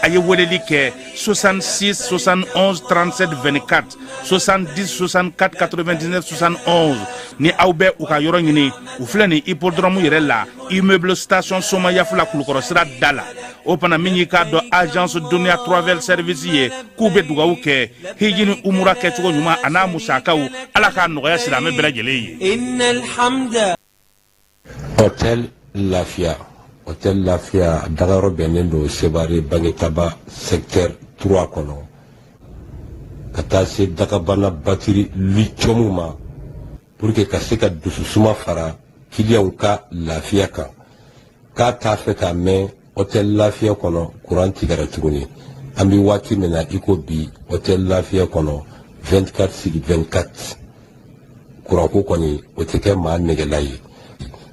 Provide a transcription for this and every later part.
A ye weleli kɛ 66 71 37 24, 70 64 99 71. Ni aw bɛ u ka yɔrɔ ɲini, u filɛ nin hippodrome yɛrɛ la, immeuble station Somayaf la, Kulukɔrɔ sira da la. O fana min y'i k'a dɔn agence Dunia Travel Service ye, k'u bɛ dugawu kɛ hiji ni umura kɛcogo ɲuman a n'a musakaw, Ala k'a nɔgɔya silamɛ bɛɛ lajɛlen ye. Hôtel Lafiya, Hôtel Lafiya dagayɔrɔ bɛnnen don Sebare Bangetaba secteur 3 kɔnɔ, ka taa se dagabana batiri lithium ma, pour que ka se ka dususuma fara kiliyanw ka lafiya kan. K'a t'a fɛ k'a mɛn Hôtel Lafiya kɔnɔ kuran tigɛra tuguni. An bɛ waati min na i ko bi, Hôtel Lafiya kɔnɔ 24 sur 24, kuranko kɔni o tɛ kɛ maa nɛgɛla ye.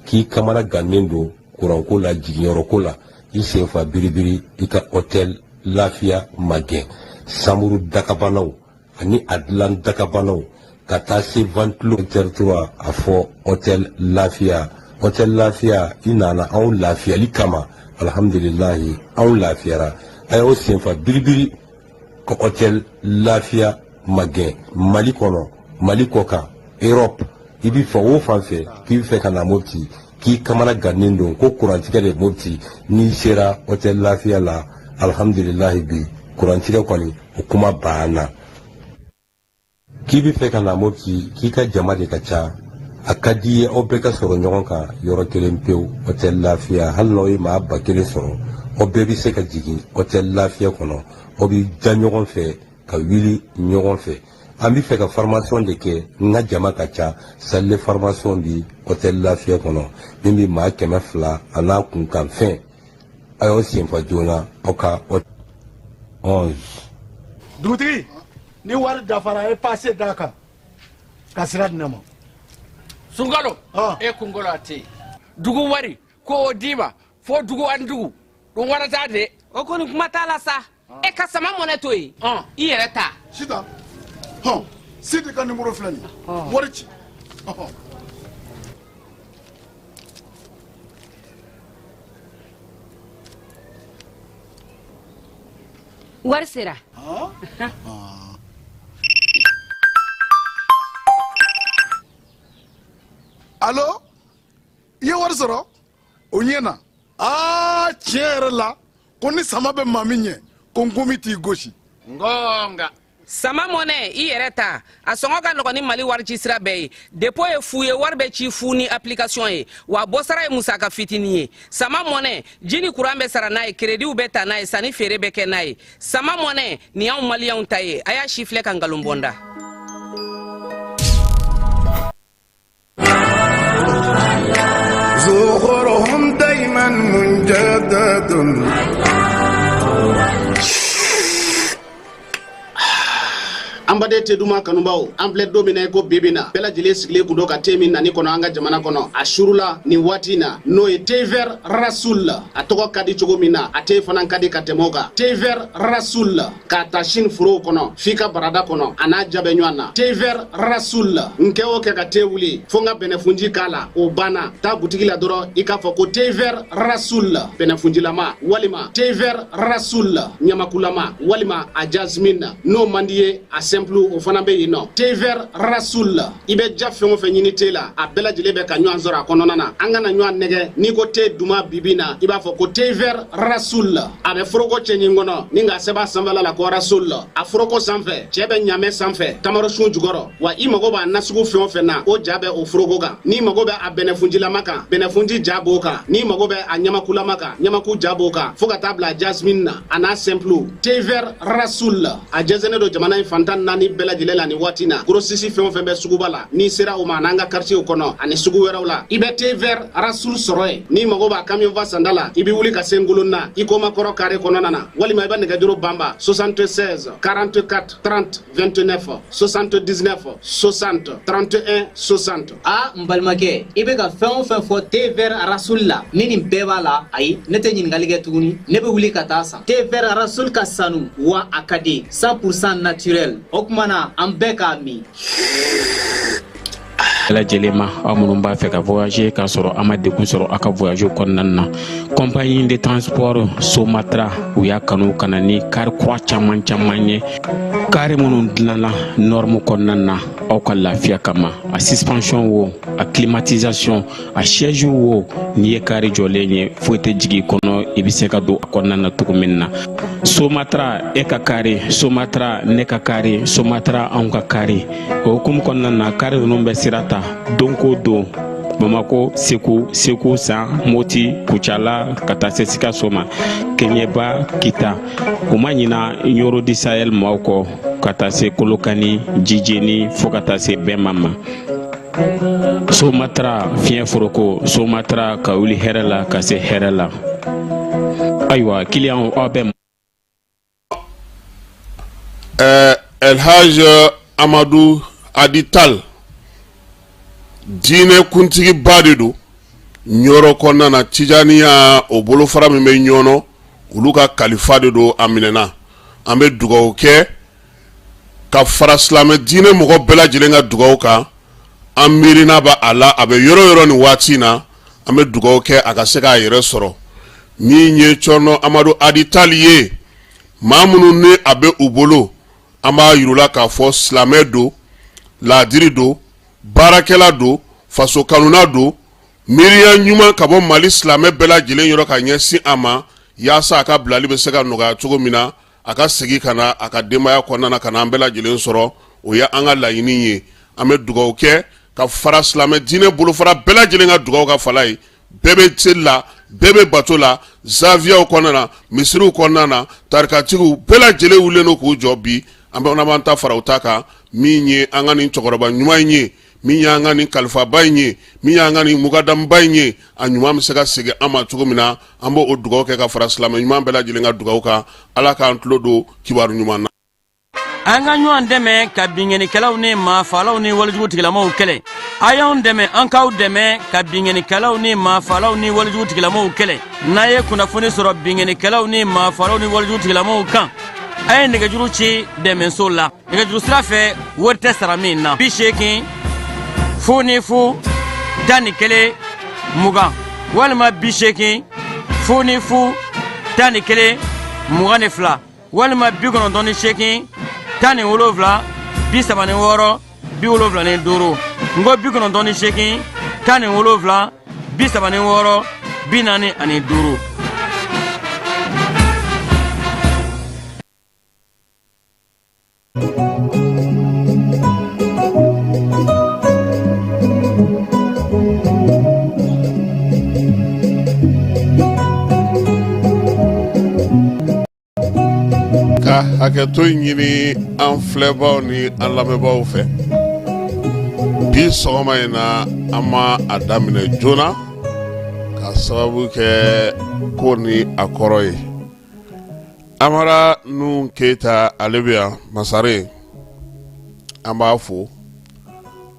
K'i kamana gannen don kuranko la, jiginyɔrɔko la, i sen fa biribiri, i ka Hôtel Lafiya magɛn. Samuru dakabanaw ani a dilan dakabanaw ka taa se ventilo territoire, a fɔ Hôtel Lafiya. Hôtel Lafiya, i nana anw lafiyali kama, alhamdulilahi, anw lafiyara. A y'aw senfa biribiri ka Hôtel Lafiya magɛn. Mali kɔnɔ, Mali kɔ kan, Europe, i bɛ fɛ o fan fɛ k'i bɛ fɛ ka na Mopti, k'i kamana gannen don ko kurantigɛ de Mopti, n'i sera Hôtel Lafiya la, alhamdulilahi, bi kurantigɛ kɔni o kuma banna. K'i bɛ fɛ ka na Mopti, k'i ka jama de ka ca, a ka di i ye aw bɛɛ ka sɔrɔ ɲɔgɔn kan yɔrɔ kelen pewu, Hôtel Lafiya, hali n'aw ye maa 1000 sɔrɔ, aw bɛɛ bɛ se ka jigin Hôtel Lafiya kɔnɔ, aw bɛ da ɲɔgɔn fɛ ka wuli ɲɔgɔn fɛ. An bɛ fɛ ka formation de kɛ, n ka jama ka ca, salle de formation bi Hôtel Lafiya kɔnɔ min bɛ maa 200 a n'a kunkanfɛn. A y'aw senfa joona aw ka 11. Dugutigi, ni wari dafara, a ye passe d'a kan ka sira di ne ma. Sunkalo e kunkolo a tɛ yen. Dugu wari ko o d'i ma fo dugu ani dugu ɗum warata de. O kɔni kuma t'a la sa. E ka Sama Mɔnɛ to yen, i yɛrɛ ta. Sitan hɔn, Sidi ka nimoro filɛ nin ye, wari ci ɔhɔn. Wari sera. Alo, i ye wari sɔrɔ o ɲɛ na. Aa, tiɲɛ yɛrɛ la, ko ni sama bɛ maa min ɲɛ, ko nkomi t'i gosi. Ngonga. Sama Mɔnɛ, i yɛrɛ ta, a sɔngɔ ka nɔgɔn ni Mali wari ci sira bɛɛ ye. Dépôt ye fu ye, wari bɛ ci fu ni application ye, wa bɔsara ye musaka fitinin ye. Sama Mɔnɛ, ji ni kuran bɛ sara n'a ye, créditw bɛ ta n'a ye, sanni feere bɛ kɛ n'a ye. Sama Mɔnɛ nin y'anw maliyɛnw ta ye. A y'a si filɛ ka nkalon bɔ n da. زخرهم دايما مجدد. An baden te duman kanubaw, an filɛ don min na i ko bibi na, bɛɛ lajɛlen sigilen kun don ka te min nani kɔnɔ an ka jamana kɔnɔ a surula nin waati in na, n'o ye thé vert Rasoul. A tɔgɔ ka di cogo min na, a te fana ka di ka tɛmɛ o kan. Thé vert Rasoul, k'a ta sini forow kɔnɔ f'i ka barada kɔnɔ, a n'a ja bɛ ɲɔgɔn na. Thé vert Rasoul, n kɛ o kɛ ka te wuli fo n ka bɛnɛfunji k'a la, o banna. Taa butigi la dɔrɔn, i k'a fɔ ko thé vert Rasoul bɛnɛfunjilama, walima thé vert Rasoul ɲamakulama, walima a jasmine. N'o man di ye, a simple o fana bɛ yen nɔ. Thé vert Rasoul, i bɛ ja fɛn o fɛn ɲini te la, a bɛɛ lajɛlen bɛ ka ɲɔgɔn sɔrɔ a kɔnɔna na. An kana ɲɔgɔn nɛgɛ, n'i ko te duman bibi na, i b'a fɔ ko thé vert Rasoul. A bɛ foroko cɛɲi kɔnɔ ni k'a sɛbɛn a sanfɛla la ko Rasoul. A foroko sanfɛ, cɛ bɛ ɲamɛ sanfɛ tamarosun jukɔrɔ. Wa i mago b'a nasugu fɛn o fɛn na, o ja bɛ o foroko kan. N'i mago bɛ a bɛnɛfunjilama kan, bɛnɛfunji ja b'o kan. N'i mago bɛ a ɲamakulama kan, ɲamaku ja b'o kan, fo ka taa bila jasmine na a n'a simple. Thé vert Rasoul, a jɛnsɛnnen don jamana in fantan naani bɛɛ lajɛlen la nin waati na. Grossiste fɛn o fɛn bɛ suguba la, n'i sera o ma, an'an ka quartier kɔnɔ ani sugu wɛrɛw la, i bɛ thé vert Rasoul sɔrɔ yen. N'i mago b'a camion fa sanda la, i bɛ wuli ka se Ngolonna i komakɔrɔ carré kɔnɔna na, walima i bɛ nɛgɛjuru banba 76 44 30 29, 79 60 31 60. A n balimakɛ, i bɛ ka fɛn o fɛn fɔ thé vert Rasoul la, ni nin bɛɛ b'a la, ayi, ne tɛ ɲininkali kɛ tuguni, ne bɛ wuli ka taa san. Thé vert Rasoul ka sanu wa a ka di, 100% naturel. O tuma na an bɛɛ k'a min. Lajɛlen ma, aw minnu b'a fɛ ka voyager k'a sɔrɔ a ma degun sɔrɔ aw ka voyage kɔnɔna na, compagnie de transport Somatra, u y'a kanu ka na ni kari kura caman caman ye, kari minnu dilanna norme kɔnɔna na aw ka lafiya kama. A suspension wo, a climatisation, a siège wo, n'i ye kari jɔlen ye, foyi tɛ jigin i kɔnɔ, i bɛ se ka don a kɔnɔna na cogo min na. Somatra, e ka kari, Somatra, ne ka kari, Somatra, anw ka kari. O hukumu kɔnɔna na, kari ninnu bɛ sira ta don ko don Bamako, Segu, Segu San, Moti, Kucala, ka taa se Sikaso ma, Keɲeba, Kita. U ma ɲina Ɲoro du Sahel maaw kɔ, ka taa se Kolokani, Jijeni, fo ka taa se Bɛma ma. Somatra, fiɲɛ foroko, Somatra, ka wuli hɛrɛ la ka se hɛrɛ la. Ayiwa, kiliyanw, aw bɛ Elhaj Amadu Adi Tal, diinɛ kuntigiba de don Ɲɔrɔ kɔnɔna na. Tijaniya, o bolofara min bɛ Ɲɔnɔ, olu ka kalifa de don. A minɛna. An bɛ dugawu kɛ ka fara silamɛ diinɛ mɔgɔ bɛɛ lajɛlen ka dugawu kan. An miirina bɛ a la, a bɛ yɔrɔ yɔrɔ nin waati in na. An bɛ dugawu kɛ a ka se k'a yɛrɛ sɔrɔ. Min ye Cɔrɔnɔ Amadu Adi Tali ye, maa minnu ni a bɛ u bolo, an b'a yir'u la k'a fɔ silamɛ don, laadiri don, baarakɛla don, faso kanuna don. Miiriya ɲuman ka bɔ Mali silamɛ bɛɛ lajɛlen yɔrɔ ka ɲɛsin a ma, yaasa a ka bilali bɛ se ka nɔgɔya cogo min na, a ka segin ka na a ka denbaya kɔnɔna na, ka na an bɛɛ lajɛlen sɔrɔ. O ye an ka laɲini ye. An bɛ dugawu kɛ ka fara silamɛ diinɛ bolofara bɛɛ lajɛlen ka dugawu kan. Fala ye, bɛɛ bɛ seli la, bɛɛ bɛ bato la, zawiyaw kɔnɔna na, misiriw kɔnɔna na, tarikatigiw bɛɛ lajɛlen wulilen don k'u jɔ bi. An bɛ b'an ta fara u ta kan. Min ye an ka nin cɛkɔrɔba ɲuman in ye, min y'an ka nin kalifaba in ye, min y'an ka nin mukadamuba in ye, a ɲuman bɛ se ka segin an ma cogo min na, an b'o dugawu kɛ ka fara silamɛ ɲuman bɛɛ lajɛlen ka dugawu kan. Ala k'an tulo don kibaru ɲuman na. An ka ɲɔgɔn dɛmɛ ka binkannikɛlaw ni maafalaw ni walejugu tigilamaw kɛlɛ. A y'anw dɛmɛ, an k'aw dɛmɛ ka binkannikɛlaw ni maafalaw ni walejugu tigilamaw kɛlɛ. N'a ye kunnafoni sɔrɔ binkannikɛlaw ni maafalaw ni walejugu tigilamaw kan, a ye nɛgɛjuru ci dɛmɛso la nɛgɛjuru sira fɛ, wari tɛ sara min na: 80 00 11 20, walima 80 00 11 22, walima 98 17 36 75. N ko 98 17 36 45. Ka hakɛto ɲini an filɛbaw ni an lamɛnbaaw fɛ, bi sɔgɔma in na, an ma a daminɛ joona ka sababu kɛ ko ni a kɔrɔ ye. Amara Nuhu Keyita, ale bɛ yan masare, an b'a fo.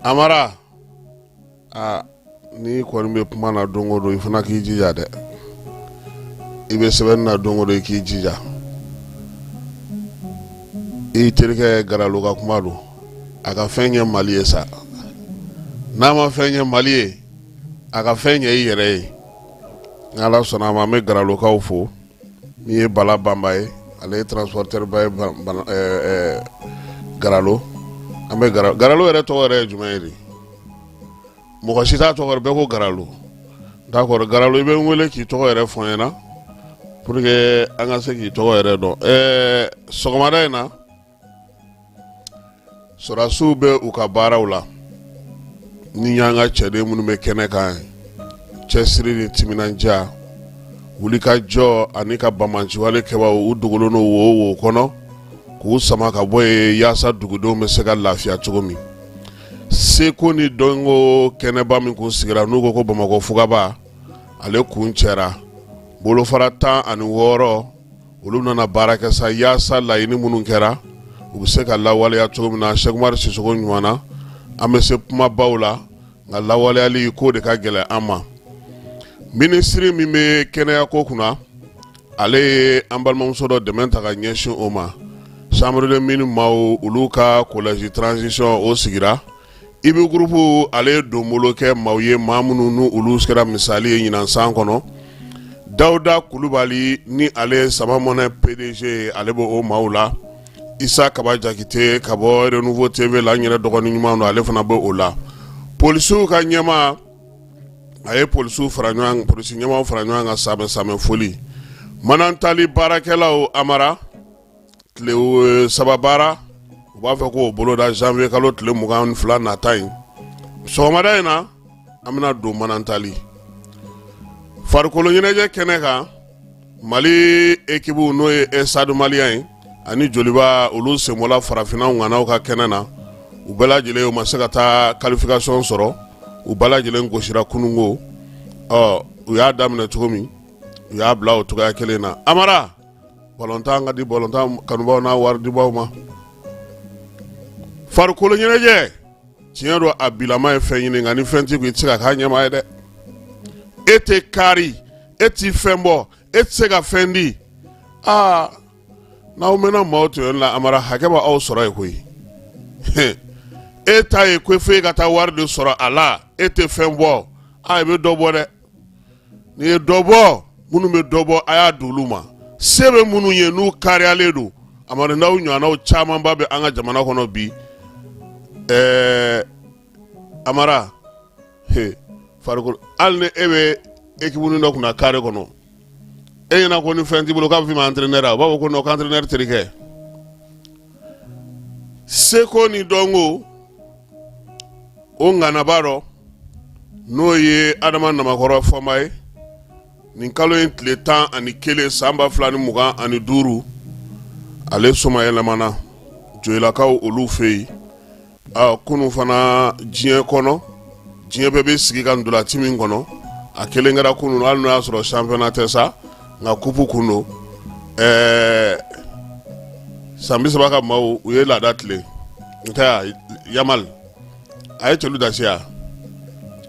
Amara, aa, n'i kɔni bɛ kuma na don o don, i fana k'i jija dɛ. I bɛ sɛbɛnni na don o don, i k'i jija. I terikɛ Garalo ka kuma don, a ka fɛn ɲɛ Mali ye sa. N'a ma fɛn ɲɛ Mali ye, a ka fɛn ɲɛ i yɛrɛ ye. Ni Ala sɔnna a ma, an bɛ Garalokaw fo. Min ye Bala Banba ye, ale ye transporteur ba ye Garalo. An bɛ Garalo yɛrɛ tɔgɔ yɛrɛ ye jumɛn ye de? Mɔgɔ si t'a tɔgɔ, bɛɛ ko Garalo. D'accord, Garalo, i bɛ n wele k'i tɔgɔ yɛrɛ fɔ n ɲɛna pour que an ka se k'i tɔgɔ yɛrɛ dɔn. Sɔgɔmada in na, sɔrɔdasiw bɛ u ka baaraw la ni y'an ka cɛden minnu bɛ kɛnɛ kan, cɛsiri ni timinandiya, wulikajɔ ani ka banbaanciwale kɛbaaw, u dogolen don wo wo kɔnɔ, k'u sama ka bɔ yen yaasa dugudenw bɛ se ka lafiya cogo min. Seko ni dɔnko kɛnɛba min kun sigira, n'u ko ko Bamakɔ fugaba, ale kuncɛra. Bolofara 16, olu nana baara kɛ sa yaasa laɲini minnu kɛra, u bɛ se ka lawaleya cogo min na. Sɛkumaru Sisoko ɲuman na, an bɛ se kumabaw la, nka lawaleyali ko de ka gɛlɛn an ma. Minisiri min bɛ kɛnɛyako kunna, ale ye an balimamuso dɔ dɛmɛ ta ka ɲɛsin o ma. Chambre de mines maaw, olu ka collège transition, o sigira. Ibi Groupe ale ye donbolo kɛ maaw ye, maa minnu n'u olu kɛra misali ye ɲinan san kɔnɔ. Dawuda Kulubali ni ale ye Sama Mɔnɛ PDG ye, ale bɛ o maaw la. Isa Kaba Jakite ka bɔ Renouveau TV la, n yɛrɛ dɔgɔnin ɲuman don, ale fana bɛ o la. Polisiw ka ɲɛmaa, a ye polisiw fara ɲɔgɔn, polisi ɲɛmaaw fara ɲɔgɔn kan samɛ samɛ foli. Manantali baarakɛlaw Amara, tile 3 baara u b'a fɛ k'o boloda janvier kalo tile 22 nata in. Sɔgɔmada in na, an bɛna don Manantali farikolo ɲɛnajɛ kɛnɛ kan. Mali ekipu, n'o ye Stade Malien ye ani Joliba, olu senbɔla farafinna ŋanaw ka kɛnɛ na. U bɛɛ lajɛlen, u ma se ka taa qualification sɔrɔ. U bɛɛ lajɛlen gosira kununko. Ɔ, u y'a daminɛ cogo min, u y'a bila o cogoya kelen na. Amara, balontan ka di balontan kanubaw n'a waridibaw ma. Farikolo ɲɛnajɛ, tiɲɛ don, a bilama ye fɛn ɲini, nka ni fɛn t'i kun, i tɛ se ka k'a ɲɛmaa ye dɛ. E tɛ kari, e t'i fɛn bɔ, e tɛ se ka fɛn di. Aa, n'aw mɛnna maaw tɔɲɔli la, Amara, hakɛ b'aw sɔrɔ yen koyi. E ta ye ko fo e ka taa wari de sɔrɔ a la, e tɛ fɛn bɔ. Aa, i bɛ dɔ bɔ dɛ. N'i ye dɔ bɔ, minnu bɛ dɔ bɔ, a y'a di olu ma. Se bɛ minnu ye, n'u kariyalen don. Amadu, n'aw ɲɔgɔnnaw camanba bɛ an ka jamana kɔnɔ bi. Ɛɛ Amara, he, farikolo, hali ni e bɛ ekipu dɔ kunna kare kɔnɔ, e ɲɛna ko ni fɛn t'i bolo k'a bɛ f'i ma entraîneur, u b'a fɔ ko non, ko entraîneur terikɛ. Seko ni dɔnko o ŋanaba dɔ, n'o ye Adama Namakɔrɔ Fɔnba ye, nin kalo in tile 11 san 2025, ale somayɛlɛmana Joyilakaw olu fɛ yen. Kunun fana, diɲɛ kɔnɔ, diɲɛ bɛɛ bɛ sigi ka ntolaci min kɔnɔ, a kelen kɛra kunun. Hali n'o y'a sɔrɔ championnat tɛ sa, nka kupu kun don. Ɛɛ, san 30 ka maaw, u ye laada tilen. N tɛ Yamal, a ye cɛlu dasi yan.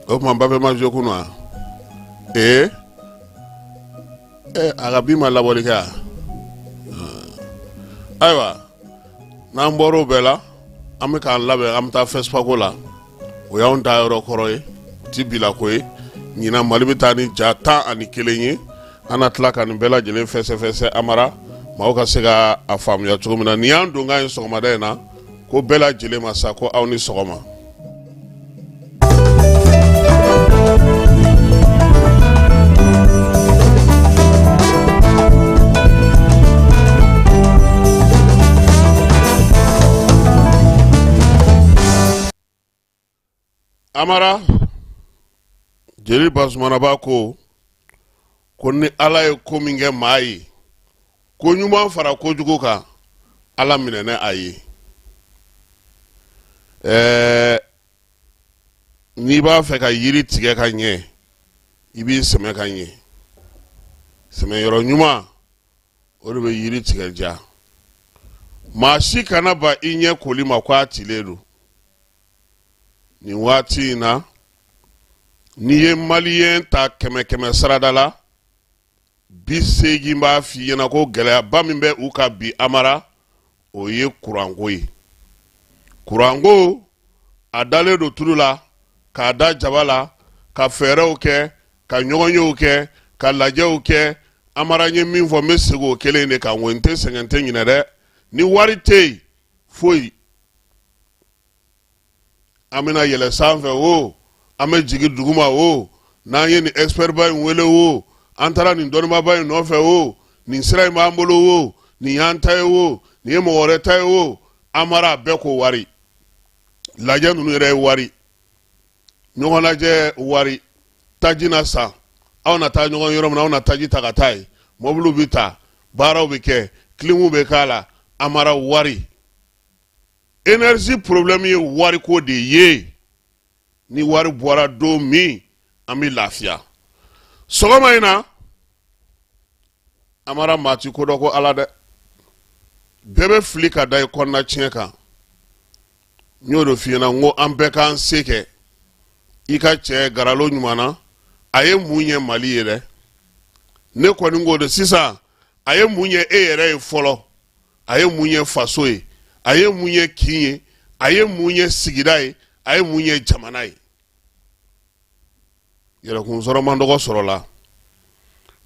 O tuma Mbappé ma jouer kunun wa? Ee, a ka bi ma labɔli kɛ. Ayiwa, n'an bɔra o bɛɛ la, an bɛ k'an labɛn, an bɛ taa FESPACO la. O y'anw ta yɔrɔ kɔrɔ ye, ti bila ko ye. Ɲinan, Mali bɛ taa ni ja 11 ye. An na tila ka nin bɛɛ lajɛlen fɛsɛfɛsɛ, Amara, maaw ka se ka a faamuya cogo min na. Nin y'an donkan ye sɔgɔmada in na. Ko bɛɛ lajɛlen ma sa, ko aw ni sɔgɔma. Amara, jeli Basumanaba ko ko ni Ala ye ko min kɛ maa ye, ko ɲuman fara kojugu kan, Ala minɛnɛ a ye. Ɛɛ, n'i b'a fɛ ka yiri tigɛ ka ɲɛ, i b'i sɛmɛ ka ɲɛ. Sɛmɛyɔrɔ ɲuman, o de bɛ yiri tigɛ diya. Maa si kana ban i ɲɛ koli ma ko a tilen don. Nin waati in na, n'i ye maliyɛn ta kɛmɛ kɛmɛ sarada la, 80 b'a f'i ɲɛna ko gɛlɛyaba min bɛ u kan bi, Amara, o ye kuranko ye. Kuranko, a dalen don tulu la, k'a da jaba la, ka fɛɛrɛw kɛ, ka ɲɔgɔnyew kɛ, ka lajɛw kɛ. Amara, n ye min fɔ, n bɛ segin o kelen de kan. Ko n tɛ sɛgɛn, n tɛ ɲinɛ dɛ. Ni wari tɛ yen, foyi. An bɛna yɛlɛ sanfɛ o, an bɛ jigin duguma o, n'an ye nin expert ba in wele o, an taara nin dɔnnibaba in nɔfɛ o, nin sira in b'an bolo o, nin y'an ta ye o, nin ye mɔgɔ wɛrɛ ta ye o, Amara, a bɛɛ ko wari. Lajɛ ninnu yɛrɛ ye wari, ɲɔgɔn lajɛ wari, taji na san, aw na taa ɲɔgɔn yɔrɔ min na, aw na taji ta ka taa yen, mɔbiliw bɛ ta, baaraw bɛ kɛ, kilimuw bɛ k'a la. Amara, wari, énergie problème ye wariko de ye. Ni wari bɔra don min, an bɛ lafiya. Sɔgɔma in na, Amara, maa ti ko dɔn ko Ala dɛ. Bɛɛ bɛ fili ka da i kɔnɔna tiɲɛ kan. N y'o de f'i ɲɛna, n ko an bɛɛ k'an se kɛ. I ka cɛ garalo ɲuman na, a ye mun ɲɛ Mali ye dɛ? Ne kɔni k'o de sisan, a ye mun ɲɛ e yɛrɛ ye fɔlɔ? A ye mun ɲɛ faso ye? A ye mun ɲɛ kin ye? A ye mun ɲɛ sigida ye? A ye mun ɲɛ jamana ye? Yɛrɛkun sɔrɔ man dɔgɔ sɔrɔ la.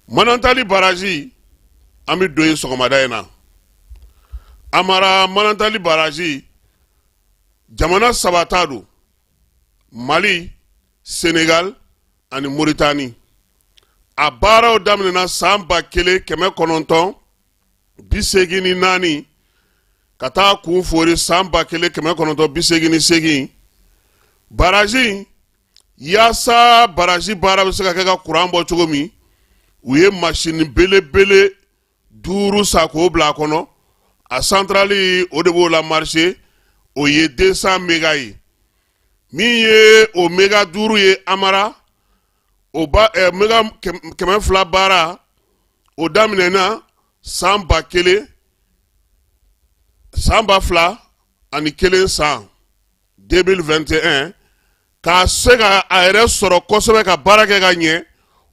Manantali baraji, an bɛ don yen sɔgɔmada in na. Amara, Manantali baraji, jamana saba ta don: Mali, Senegal ani Moritani. A baaraw daminɛna san 1984 ka taa kun fori san 1988. Baraji, yaasa baraji baara bɛ se ka kɛ ka kuran bɔ cogo min, u ye masini belebele duuru san k'o bila a kɔnɔ. A santarali, o de b'o la marcher, o ye 200 mega ye. Min ye o mega duuru ye, Amara, o ba mega 200 baara, o daminɛna san ba kelen san 2001, san 2021. K'a se ka a yɛrɛ sɔrɔ kosɛbɛ ka baara kɛ ka ɲɛ,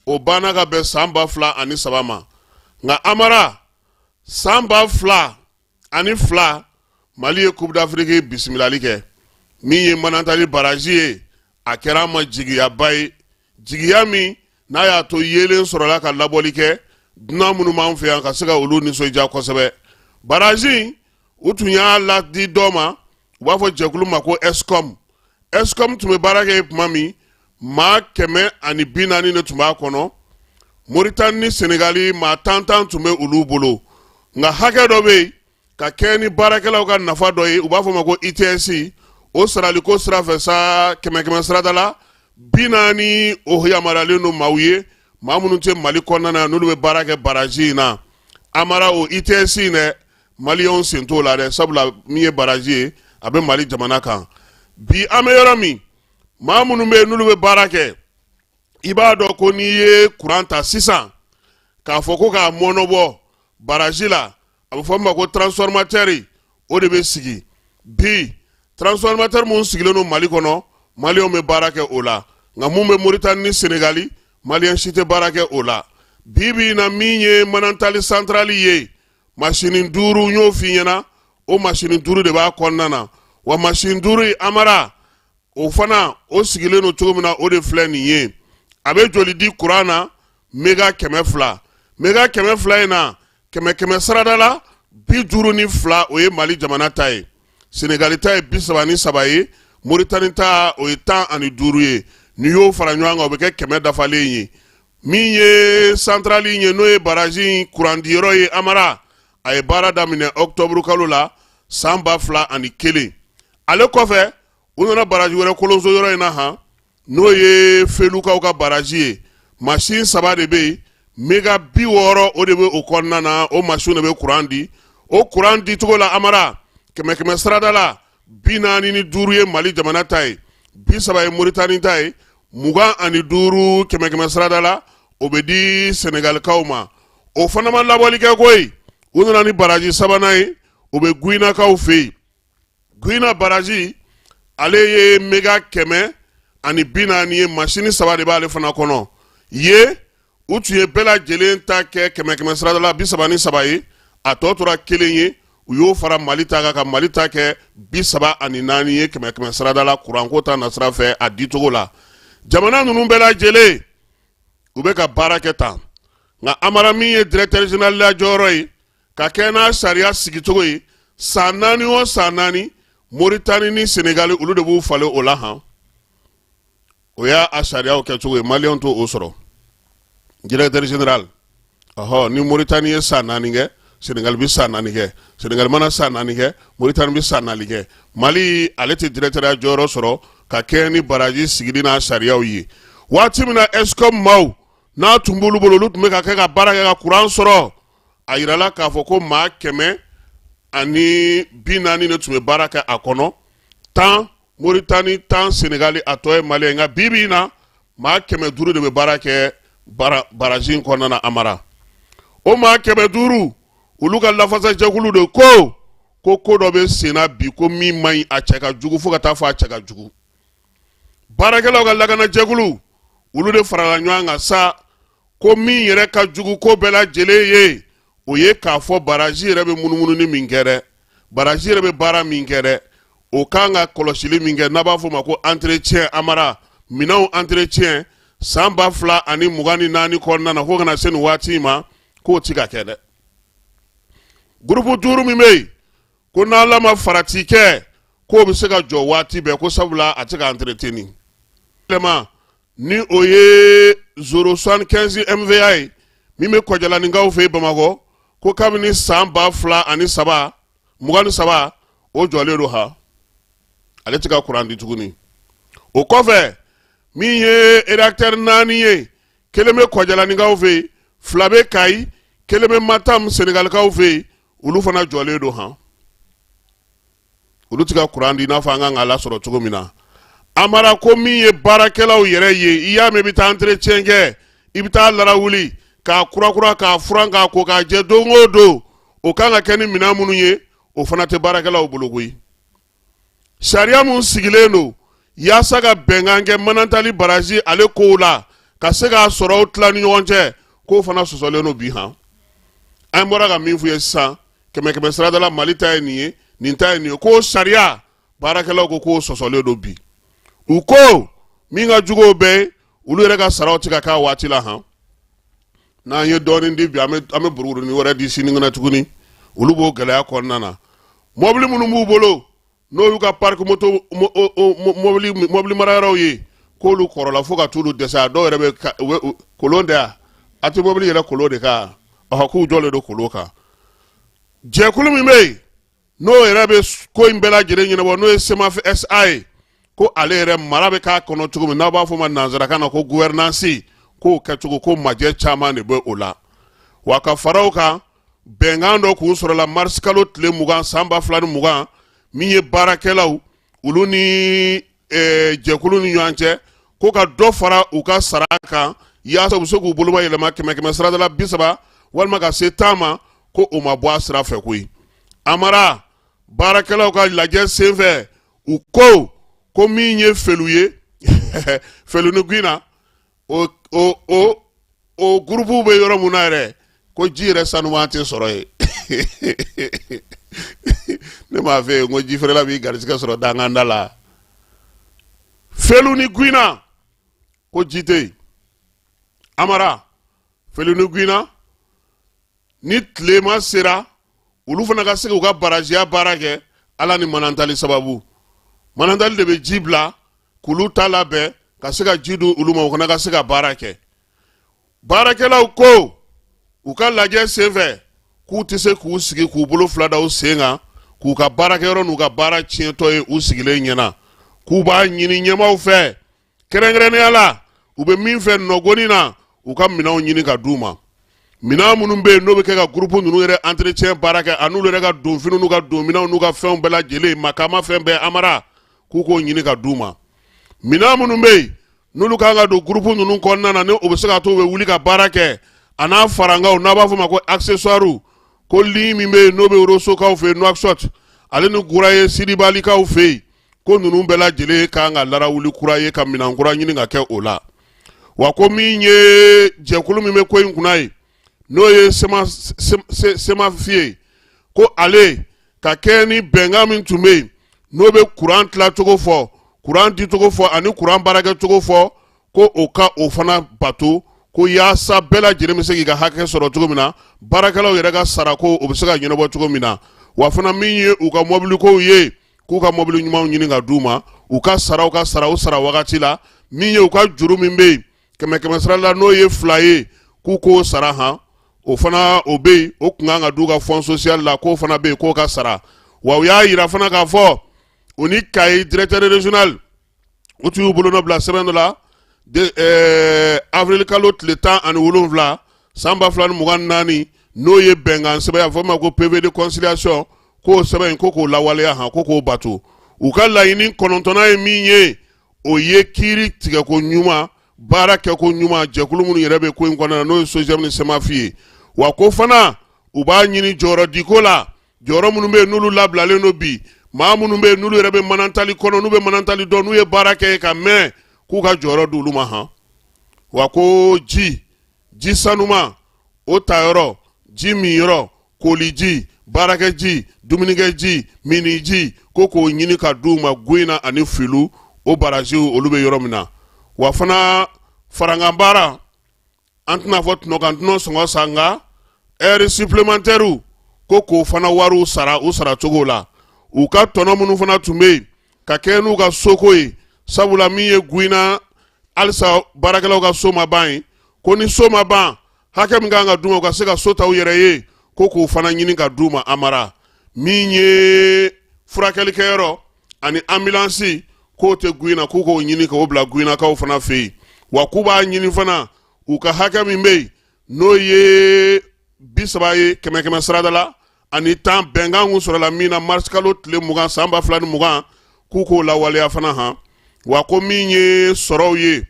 o banna ka bɛn san 2003 ma. Nka Amara, san 2002, Mali ye Coupe d'Afrique bisimilali kɛ. Min ye Manantali baraji ye, a kɛra an ma jigiyaba ye, jigiya min n'a y'a to yeelen sɔrɔla ka labɔli kɛ dunan minnu b'an fɛ yan ka se ka olu nisɔndiya kosɛbɛ. Baraji, u tun y'a ladi dɔ ma, u b'a fɔ jɛkulu ma ko Eskom. Eskom tun bɛ baara kɛ tuma min, maa 140 de tun b'a kɔnɔ. Moritani ni Senegali, maa tan tan tun bɛ olu bolo. Nka hakɛ dɔ bɛ yen ka kɛ ni baarakɛlaw ka nafa dɔ ye, u b'a fɔ ma ko ITS, o saraliko sira fɛ sa, kɛmɛ kɛmɛ sarada la 40, o yamaruyalen don maaw ye, maa minnu tɛ Mali kɔnɔna na, n'olu bɛ baara kɛ baraji in na. Amara, o ITS in dɛ, Maliyɛnw sen t'o la dɛ, sabula min ye baraji ye, a bɛ Mali jamana kan. Bi an bɛ yɔrɔ min, maa minnu bɛ yen n'olu bɛ baara kɛ, i b'a dɔn ko n'i ye kuran ta sisan k'a fɔ ko k'a mɔnɔbɔ baraji la, a bɛ fɔ min ma ko transformateur, o de bɛ sigi. Bi transformateur mun sigilen don Mali kɔnɔ, Maliyɛnw bɛ baara kɛ o la, nka mun bɛ Moritani ni Senegali, Maliyɛn si tɛ baara kɛ o la. Bi bi in na, min ye Manantali santarali ye, masini duuru, n y'o f'i ɲɛna, o masini duuru de b'a kɔnɔna na. Wa masini duuru in, Amara, o fana o sigilen don cogo min na, o de filɛ nin ye. A bɛ joli di kuran na? Mega 200. Mega 200 in na, kɛmɛ kɛmɛ sarada la 52, o ye Mali jamana ta ye. Senegali ta ye 33 ye, Moritani ta, o ye 15 ye. N'i y'o fara ɲɔgɔn kan, o bɛ kɛ 100 dafalen ye. Min ye santarali ye, n'o ye baraji kurandiyɔrɔ ye, Amara, a ye baara daminɛ ɔkutɔburu kalo la san 2001. Ale kɔfɛ, u nana baraji wɛrɛ kolonso yɔrɔ in na han, n'o ye Felukaw ka baraji ye. Masin saba de bɛ yen, mega 60, o de bɛ o kɔnɔna na. O masin de bɛ kuran di. O kuran dicogo la, Amara, kɛmɛ kɛmɛ sarada la 45 ye Mali jamana ta ye, 30 ye Moritani ta ye, 25 kɛmɛ kɛmɛ sarada la, o bɛ di Sɛnɛgalikaw ma. O fana ma labɔli kɛ koyi, u nana ni baraji sabanan ye, o bɛ Guyinakaw fɛ yen. Guyina baraji, ale ye mega 140 ye, masini saba de b'ale fana kɔnɔ ye. U tun ye bɛɛ lajɛlen ta kɛ kɛmɛ kɛmɛ sarada la 33 ye, a tɔ tora kelen ye, u y'o fara Mali ta kan ka Mali ta kɛ 34 ye kɛmɛ kɛmɛ sarada la kuranko ta nasira fɛ a dicogo la. Jamana ninnu bɛɛ lajɛlen, u bɛ ka baara kɛ tan. Nka Amara, min ye directeur général la jɔyɔrɔ ye ka kɛ n'a sariya sigicogo ye, san 4 o san 4, Moritani ni Senegali, olu de b'u falen o la han. O y'a a sariyaw kɛcogo ye, Maliyɛnw t'o sɔrɔ. Directeur général, ɔhɔ, ni Moritani ye san 4 kɛ, Senegali bɛ san 4 kɛ. Senegali mana san 4 kɛ, Moritani bɛ san 4 kɛ. Mali, ale tɛ directeur jɔyɔrɔ sɔrɔ ka kɛ ni baraji sigili n'a sariyaw ye. Waati min na Eskom maaw n'a tun b'olu bolo, olu tun bɛ ka kɛ ka baara kɛ ka kuran sɔrɔ, a yirala k'a fɔ ko maa 140 de tun bɛ baara kɛ a kɔnɔ, 10 Moritani, 10 Senegali, a tɔ ye Mali. Nka bi bi in na, maa 500 de bɛ baara kɛ baraji in kɔnɔna na. Amara, o maa 500, olu ka lafasajɛkulu de ko ko ko dɔ bɛ senna bi ko min man ɲi, a cɛ ka jugu fo ka taa fɔ a cɛ ka jugu. Baarakɛlaw ka lakanajɛkulu, olu de farala ɲɔgɔn kan sa ko min yɛrɛ ka jugu ko bɛɛ lajɛlen ye, o ye k'a fɔ baraji yɛrɛ bɛ munumununi min kɛ dɛ, baraji yɛrɛ bɛ baara min kɛ dɛ. o kan ka kɔlɔsili min kɛ n'a b'a fɔ o ma ko entretien, Amara, minɛnw entretien san 2024 kɔnɔna na, ko kana se nin waati in ma, k'o ti ka kɛ dɛ. Gurupu 5 min bɛ yen, ko n'Ala ma farati kɛ, k'o bɛ se ka jɔ waati bɛɛ, ko sabula a tɛ ka entretenir. Ni o ye 0,75 MVA ye min bɛ Kɔjalaninkaw fɛ yen Bamakɔ, ko kabini san 2003 23, o jɔlen don ha, ale tɛ ka kuran di tuguni. O kɔfɛ, min ye réacteur 4 ye, kelen bɛ Kɔjalaninkaw fɛ yen, 2 bɛ Kayi, kelen bɛ Matam Senegalikaw fɛ yen, olu fana jɔlen don han, olu tɛ ka kuran di i n'a fɔ an kan k'a lasɔrɔ cogo min na. Amara, ko min ye baarakɛlaw yɛrɛ ye, i y'a mɛn i bɛ taa entretien kɛ, i bɛ taa larawuli k'a kurakura, k'a furan, k'a ko k'a jɛ don o don, o kan ka kɛ ni minɛn minnu ye, o fana tɛ baarakɛlaw bolo koyi. Sariya mun sigilen don yaasa ka bɛnkan kɛ Manantali baraji ale kow la, ka se k'a sɔrɔw tila ni ɲɔgɔn cɛ, k'o fana sɔsɔlen don bi han. An bɔra ka min f'u ye sisan, kɛmɛ kɛmɛ sarada la, Mali ta ye nin ye, nin ta ye nin ye, k'o sariya, baarakɛlaw ko k'o sɔsɔlen don bi. U ko min ka jugu o bɛɛ ye, olu yɛrɛ ka saraw tɛ ka k'a waati la han. N'an ye dɔɔnin di bi, an bɛ buruburunin wɛrɛ di sinikɛnɛ tuguni. Olu b'o gɛlɛya kɔnɔna na. Mɔbili minnu b'u bolo, n'o y'u ka parc moto, mɔbili marayɔrɔw ye, k'olu kɔrɔla fo ka t'olu dɛsɛ. A dɔw yɛrɛ bɛ kolon tɛ yan, a tɛ mɔbili yɛrɛ kolon de kan, ɔhɔ, k'u jɔlen don kolon kan. Jɛkulu min bɛ yen, n'o yɛrɛ bɛ ko in bɛɛ lajɛlen ɲɛnabɔ, n'o ye SEMAF SA ye, ko ale yɛrɛ mara bɛ k'a kɔnɔ cogo min, n'a b'a fɔ o ma nanzarakan na ko gouvernance, k'o kɛcogo ko majɛ caman de bɛ o la. Wa ka fara o kan, bɛnkan dɔ kun sɔrɔla marisi kalo tile 20 san 2020, min ye baarakɛlaw olu ni jɛkulu ni ɲɔgɔn cɛ, ko ka dɔ fara u ka sara kan yaasa u bɛ se k'u boloma yɛlɛma kɛmɛ kɛmɛ sarada la 30 walima ka se 10 ma, ko o ma bɔ a sira fɛ koyi. Amara, baarakɛlaw ka lajɛ senfɛ, u ko ko min ye felu ye, felu ni Guina, o o o o gurupuw bɛ yɔrɔ mun na yɛrɛ, ko ji yɛrɛ sanuman tɛ sɔrɔ yen. Ne m'a fɛ yen ko ji feerela b'i garisɛgɛ sɔrɔ danganda la. Felu ni Guina, ko ji tɛ yen. Amara, Felu ni Guina, ni tilema sera, olu fana ka se k'u ka barajiya baara kɛ. Ala ni Manantali sababu, Manantali de bɛ ji bila k'olu ta labɛn ka se ka ji di olu ma, u fana ka se ka baara kɛ. Baarakɛlaw ko u ka lajɛ senfɛ k'u tɛ se k'u sigi k'u bolo fila da u sen kan k'u ka baarakɛyɔrɔ n'u ka baara tiɲɛtɔ ye u sigilen ɲɛna, k'u b'a ɲini ɲɛmaaw fɛ, kɛrɛnkɛrɛnnenya la u bɛ min fɛ nɔgɔni na, u ka minɛnw ɲini ka d'u ma, minɛn minnu bɛ yen n'o bɛ kɛ ka gurupu ninnu yɛrɛ entretien baara kɛ, an'olu yɛrɛ ka donfiniw n'u ka donminɛnw n'u ka fɛnw bɛɛ lajɛlen, makama fɛn bɛɛ. Amara, k'u k'o ɲini ka d'u ma, minɛn minnu bɛ yen n'olu kan ka don gurupu ninnu kɔnɔna na, ni o bɛ se ka to u bɛ wuli ka baara kɛ, a n'a farankanw, n'a b'a fɔ o ma ko accessoires, ko ligne min bɛ yen n'o bɛ Rosokaw fɛ yen Nouakchott, ale ni Guraye Sidibalikaw fɛ yen, ko ninnu bɛɛ lajɛlen kan ka larawuli kura ye, ka minɛn kura ɲini ka kɛ o la. Wa ko min ye jɛkulu min bɛ ko in kunna ye, n'o ye SEMAF ye, ko ale ka kɛ ni bɛnkan min tun bɛ yen, n'o bɛ kuran tilacogo fɔ, kuran dicogo fɔ ani kuran baarakɛcogo fɔ, ko o ka o fana bato, ko yaasa bɛɛ lajɛlen bɛ se k'i ka hakɛ sɔrɔ cogo min na, baarakɛlaw yɛrɛ ka sarako o bɛ se ka ɲɛnabɔ cogo min na. Wa fana min ye u ka mɔbilikow ye, k'u ka mɔbili ɲumanw ɲini ka d'u ma, u ka saraw ka sara u sara wagati la. Min ye u ka juru min bɛ yen kɛmɛ kɛmɛ sara la, n'o ye 2 ye, k'u k'o sara han, o fana o bɛ yen, o kun kan ka d'u ka fonds social la, k'o fana bɛ yen, k'o ka sara. Wa u y'a yira fana k'a fɔ u ni Kayi directeur régional, u tun y'u bolonɔ bila sɛbɛn dɔ la avril kalo tile 17 san 2024, n'o ye bɛnkan sɛbɛn, a fɔ ma ko PV de conciliation, k'o sɛbɛn in ko k'o lawaleya han, ko k'o bato. U ka laɲini kɔnɔntɔnnan ye min ye, o ye kiiri tigɛko ɲuman, baara kɛko ɲuman, jɛkulu minnu yɛrɛ bɛ ko in kɔnɔna na, n'o ye SOGEM ni SEMAF ye. Wa ko fana u b'a ɲini jɔyɔrɔ diko la, jɔyɔrɔ minnu bɛ yen n'olu labilalen don bi, maa minnu bɛ yen n'olu yɛrɛ bɛ Manantali kɔnɔ, n'u bɛ Manantali dɔn, n'u ye baara kɛ ka mɛn, k'u ka jɔyɔrɔ di olu ma han. Wa ko ji sanuma o tayɔrɔ, ji minyɔrɔ, koliji, baarakɛji, dumunikɛji, minniji, ko k'o ɲini ka d'u ma Guyina ani Filu o baraziw olu bɛ yɔrɔ min na. Wa fana farankan baara, an tɛna fɔ tɔnɔ kan tɔnɔ sɔngɔ sa, nka heure supplémentaire ko k'o fana wariw sara u sara cogo la. U ka tɔnɔ minnu fana tun bɛ yen ka kɛ n'u ka soko ye, sabula min ye Guyina halisa baarakɛlaw ka so ma ban ye, ko ni so ma ban, hakɛ min kan ka d'u ma u ka se ka so ta u yɛrɛ ye, ko k'o fana ɲini ka d'u ma. Amara, min ye furakɛlikɛyɔrɔ ani anbilansi k'o tɛ Guyina, k'u k'o ɲini k'o bila Guyinakaw fana fɛ yen. Wa k'u b'a ɲini fana u ka hakɛ min bɛ yen, n'o ye 30 ye kɛmɛ kɛmɛ sarada la ani 10, bɛnkan kun sɔrɔla min na marisikalo tile 20 san 2020, k'u k'o lawaleya fana han. Wa ko min ye sɔrɔw ye,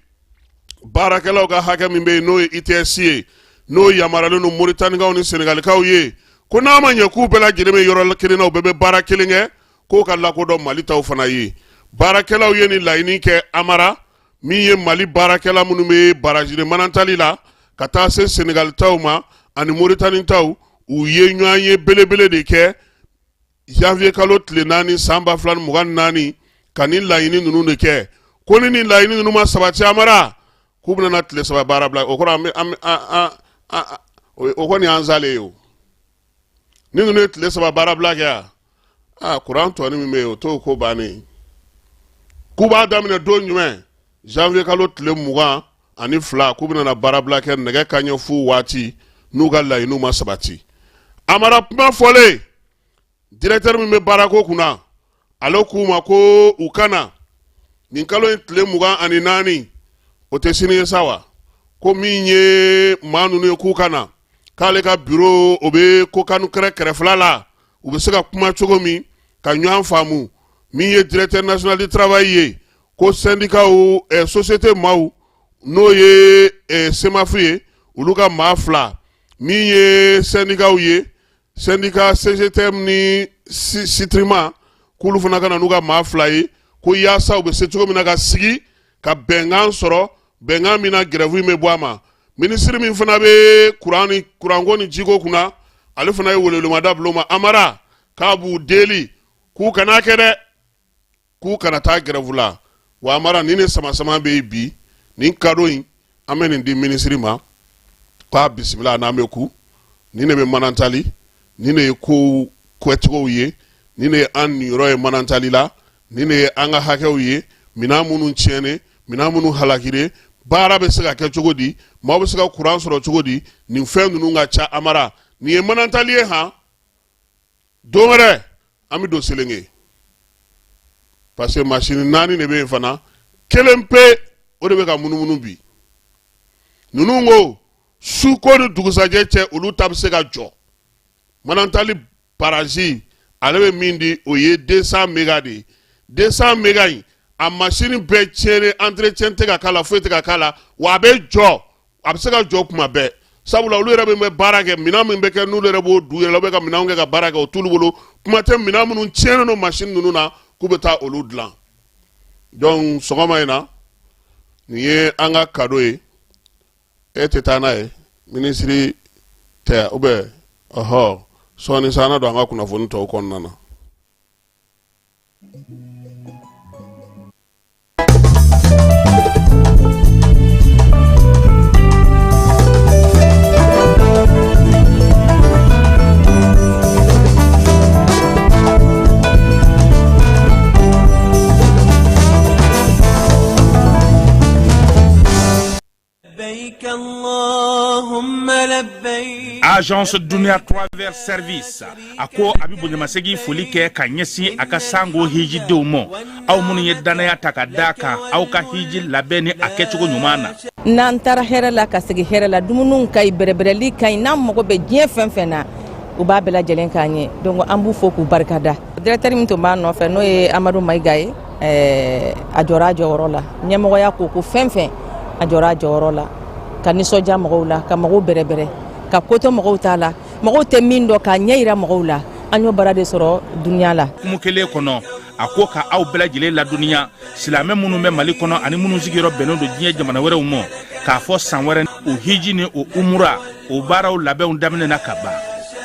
baarakɛlaw ka hakɛ min bɛ yen, n'o ye ITS ye, n'o yamaruyalen don Moritanikaw ni Senegalikaw ye, ko n'a ma ɲɛ k'u bɛɛ lajɛlen bɛ yɔrɔ kelen na, u bɛɛ bɛ baara kelen kɛ, k'o ka lakodɔn Mali taw fana ye. Baarakɛlaw ye nin laɲini kɛ. Amara, min ye Mali baarakɛla minnu bɛ baraji de Manantali la ka taa se Senegali taw ma ani Moritani taw, u ye ɲɔgɔn ye belebele de kɛ janvier kalo tile 4 san 2024 ka nin laɲini ninnu de kɛ, ko ni nin laɲini ninnu ma sabati, Amara, k'u bɛna na tile 3 baara bila. O kɔrɔ an bɛ an an o kɔni y'an salen ye. O ni ninnu ye tile 3 baara bila kɛ yan, aa, kuran tɔnin min bɛ yen, o t'o ko bannen. K'u b'a daminɛ don jumɛn? Janvier kalo tile 22, k'u bɛna na baarabila kɛ nɛgɛ kanɲɛ fu waati, n'u ka laɲiniw ma sabati. Amara, kuma fɔlen, directeur min bɛ baarako kunna, ale k'u ma ko u ka na nin kalo in tile 24, o tɛ sini ye sa wa, ko min ye maa ninnu ye, k'u ka na k'ale ka biro, o bɛ Kokanu kɛrɛ kɛrɛfɛla la, u bɛ se ka kuma cogo min ka ɲɔgɔn faamu. Min ye directeur national du travail ye, ko syndicat société maaw, n'o ye SEMAF ye, olu ka maa fila, min ye syndicatw ye, syndicat CGTM ni SYTRIMA, k'olu fana ka na n'u ka maa fila ye, ko yaasa u bɛ se cogo min na ka sigi ka bɛnkan sɔrɔ, bɛnkan min na grève in bɛ bɔ a ma. Minisiri min fana bɛ kuran ni kuranko ni jiko kunna, ale fana ye welewelemada bila u ma. Amara, k'a b'u deli k'u kana kɛ dɛ, k'u kana taa grève la. Wa Amara, nin de sama-sama bɛ yen bi. Nin cadeau in, an bɛ nin di minisiri ma k'a bisimila n'an bɛ ku. Nin de bɛ Manantali, nin de ye kow kɛcogow ye, nin de ye an niyɔrɔ ye Manantali la, nin de ye an ka hakɛw ye. Minɛn minnu tiɲɛnen, minɛn minnu halakilen, baara bɛ se ka kɛ cogo di, maaw bɛ se ka kuran sɔrɔ cogo di, nin fɛn ninnu ka ca. Amara, nin ye Manantali ye han. Don wɛrɛ an bɛ don Selenge, parce que masini naani de bɛ yen fana, kelen pe o de bɛ ka munumunu bi. Ninnu ko su ko ni dugusajɛ cɛ, olu ta bɛ se ka jɔ. Manantali baraji, ale bɛ min di, o ye 200 méga de ye. 200 méga in, a masini bɛɛ tiɲɛnen, entretien tɛ ka k'a la, foyi tɛ ka k'a la, wa a bɛ jɔ, a bɛ se ka jɔ kuma bɛɛ, sabula olu yɛrɛ bɛ baara kɛ minɛn min bɛ kɛ, n'olu yɛrɛ b'o du yɛrɛ la, u bɛ ka minɛnw kɛ ka baara kɛ, o t'olu bolo. Kuma tɛ minɛn minnu tiɲɛnen don masini ninnu na, k'u bɛ taa olu dilan. Donc sɔgɔma in na, nin ye an ka cadeau ye. E tɛ taa n'a ye, minisiri tɛ ou bien? Ɔhɔ, sɔɔni sa, an na don an ka kunnafoni tɔw kɔnɔna na. Agence Dunia Travel Service a ko a bɛ bonyamasegin foli kɛ ka ɲɛsin a ka sango hijidenw ma, aw minnu ye dannaya ta ka da kan aw ka hiji labɛn ni a kɛcogo ɲuman na. N'an taara hɛrɛ la ka segin hɛrɛ la, dumuniw ka ɲi, bɛrɛbɛrɛli ka ɲi, n'an mago bɛ diɲɛ fɛn fɛn na, u b'a bɛɛ lajɛlen k'an ye. Donc an b'u fo k'u barika da. Directeur min tun b'a nɔfɛ, n'o ye Amadu Mayiga ye, a jɔra a jɔyɔrɔ la. Ɲɛmɔgɔya ko ko fɛn fɛn, a jɔra a jɔyɔrɔ la ka nisɔndiya mɔgɔw la, ka mɔgɔw bɛrɛbɛrɛ, ka ko to mɔgɔw ta la, mɔgɔw tɛ min dɔn, k'a ɲɛ yira mɔgɔw la. An y'o baara de sɔrɔ Duniya la. Hukumu kelen kɔnɔ, a ko ka aw bɛɛ lajɛlen ladɔnniya, silamɛ minnu bɛ Mali kɔnɔ ani minnu sigiyɔrɔ bɛnnen don diɲɛ jamana wɛrɛw ma, k'a fɔ san wɛrɛ o hiji ni o umura, o baaraw labɛnw daminɛna ka ban.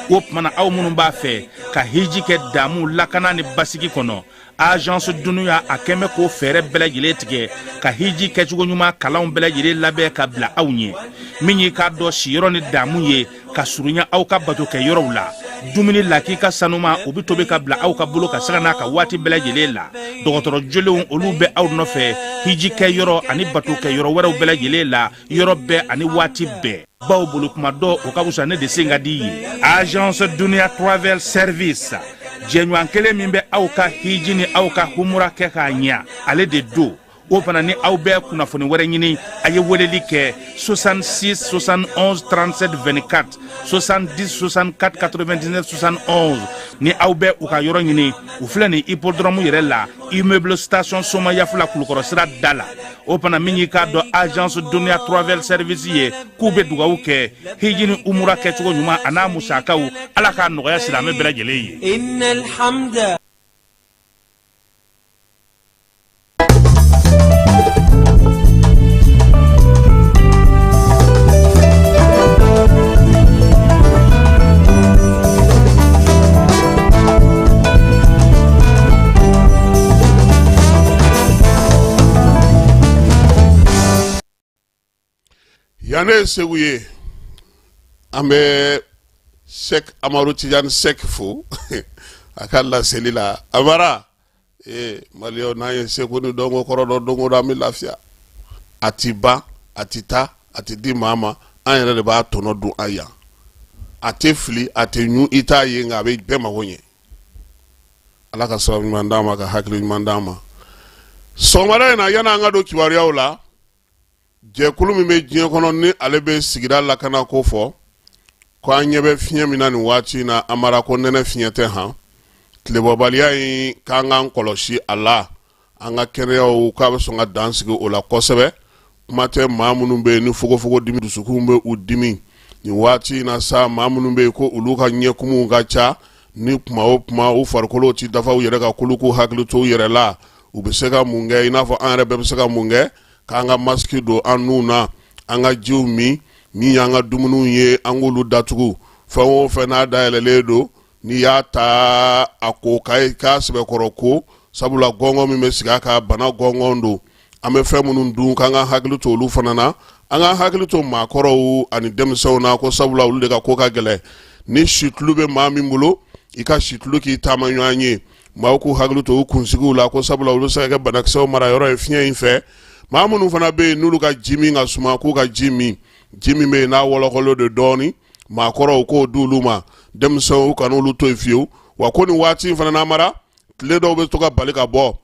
O tuma na, aw minnu b'a fɛ ka hiji kɛ damu, lakana ni basigi kɔnɔ, Agence Dunuya a kɛn bɛ k'o fɛɛrɛ bɛɛ lajɛlen tigɛ ka hiji kɛcogo ɲuman kalanw bɛɛ lajɛlen labɛn ka bila aw ɲɛ. Min y'i k'a dɔn siyɔrɔ ni damu ye ka surunya aw ka bato kɛ yɔrɔw la, dumuni lakika sanuma, o bɛ tobi ka bila aw ka bolo ka sanga n'a ka waati bɛɛ lajɛlen la. Dɔgɔtɔrɔ jolenw, olu bɛ aw nɔfɛ hiji kɛ yɔrɔ ani bato kɛ yɔrɔ wɛrɛw bɛɛ lajɛlen la, yɔrɔ bɛɛ ani waati bɛɛ. Baw bolo kuma dɔ, o ka fisa ne de sen ka di ye. Agence Dunia Travel Service, jɛɲɔgɔn kelen min bɛ aw ka hiji ni aw ka humura kɛ k'a ɲɛ, ale de don. O fana ni aw bɛ kunnafoni wɛrɛ ɲini, a ye weleli kɛ 66 71 37 24, 70 64 99 71. Ni aw bɛ u ka yɔrɔ ɲini, u filɛ nin hippodrome yɛrɛ la, immeuble station Somayafula, Kulukɔrɔ sira da la. O fana, min y'i k'a dɔn Agence Dunia Travel Service ye, k'u bɛ dugawu kɛ hiji ni umura kɛcogo ɲuman a n'a musakaw, Ala k'a nɔgɔya silamɛ bɛɛ lajɛlen ye. Yan ne ye Segu ye. An bɛ Sɛk Amadu Tijani Sɛk fo a ka laseli la. Amara ee, Maliyɛnw, n'an ye seko ni dɔnko kɔrɔ dɔn, don o don an bɛ lafiya. A ti ban, a ti taa, a ti di maa ma, an yɛrɛ de b'a tɔnɔ dun an yan. A tɛ fili, a tɛ ɲun, i t'a ye, nka a bɛ bɛɛ mago ɲɛ. Ala ka sababu ɲuman d'an ma, ka hakili ɲuman d'an ma. Sɔgɔmada in na, yanni an ka don kibaruyaw la, jɛkulu min bɛ diɲɛ kɔnɔ ni ale bɛ sigida lakana ko fɔ, ko an ɲɛ bɛ fiɲɛ min na nin waati in na, Amara, ko nɛnɛ fiɲɛ tɛ han. Tilebɔbaliya in, k'an k'an kɔlɔsi a la, an ka kɛnɛyaw, k'a bɛ sɔn ka dan sigi o la kosɛbɛ. Kuma tɛ maa minnu bɛ yen ni fogofogo dimi, dusukun bɛ u dimi nin waati in na sa, maa minnu bɛ yen ko olu ka ɲɛkumuw ka ca, ni kuma o kuma u farikolo ti dafa u yɛrɛ ka k'olu k'u hakili to u yɛrɛ la. U bɛ se ka mun kɛ? I n'a fɔ an yɛrɛ bɛɛ bɛ se ka mun kɛ? K'an ka masiki don an nun na, an ka jiw min, min y'an ka dumuniw ye, an k'olu datugu. Fɛn o fɛn n'a dayɛlɛlen don, n'i y'a ta a ko k'a sɛbɛkɔrɔ ko, sabula gɔngɔn min bɛ sigi a kan, bana gɔngɔn don. An bɛ fɛn minnu dun, k'an ka hakili to olu fana na. An ka hakili to maakɔrɔw ani denmisɛnw na, ko sabula olu de ka ko ka gɛlɛn. Ni situlu bɛ maa min bolo, i ka situlu k'i taama ɲɔgɔn ye. Maaw k'u hakili to u kunsigiw la, ko sabula olu bɛ se ka kɛ banakisɛw mara yɔrɔ ye fiɲɛ in fɛ. Maa minnu fana bɛ yen n'olu ka ji min ka suma, k'u ka ji min, ji min bɛ yen n'a wɔlɔkɔlen don dɔɔnin, maakɔrɔw k'o di olu ma, denmisɛnw kan'olu to yen fiyewu. Wa ko nin waati in fana n'a mara, tile dɔw bɛ to ka bali ka bɔ,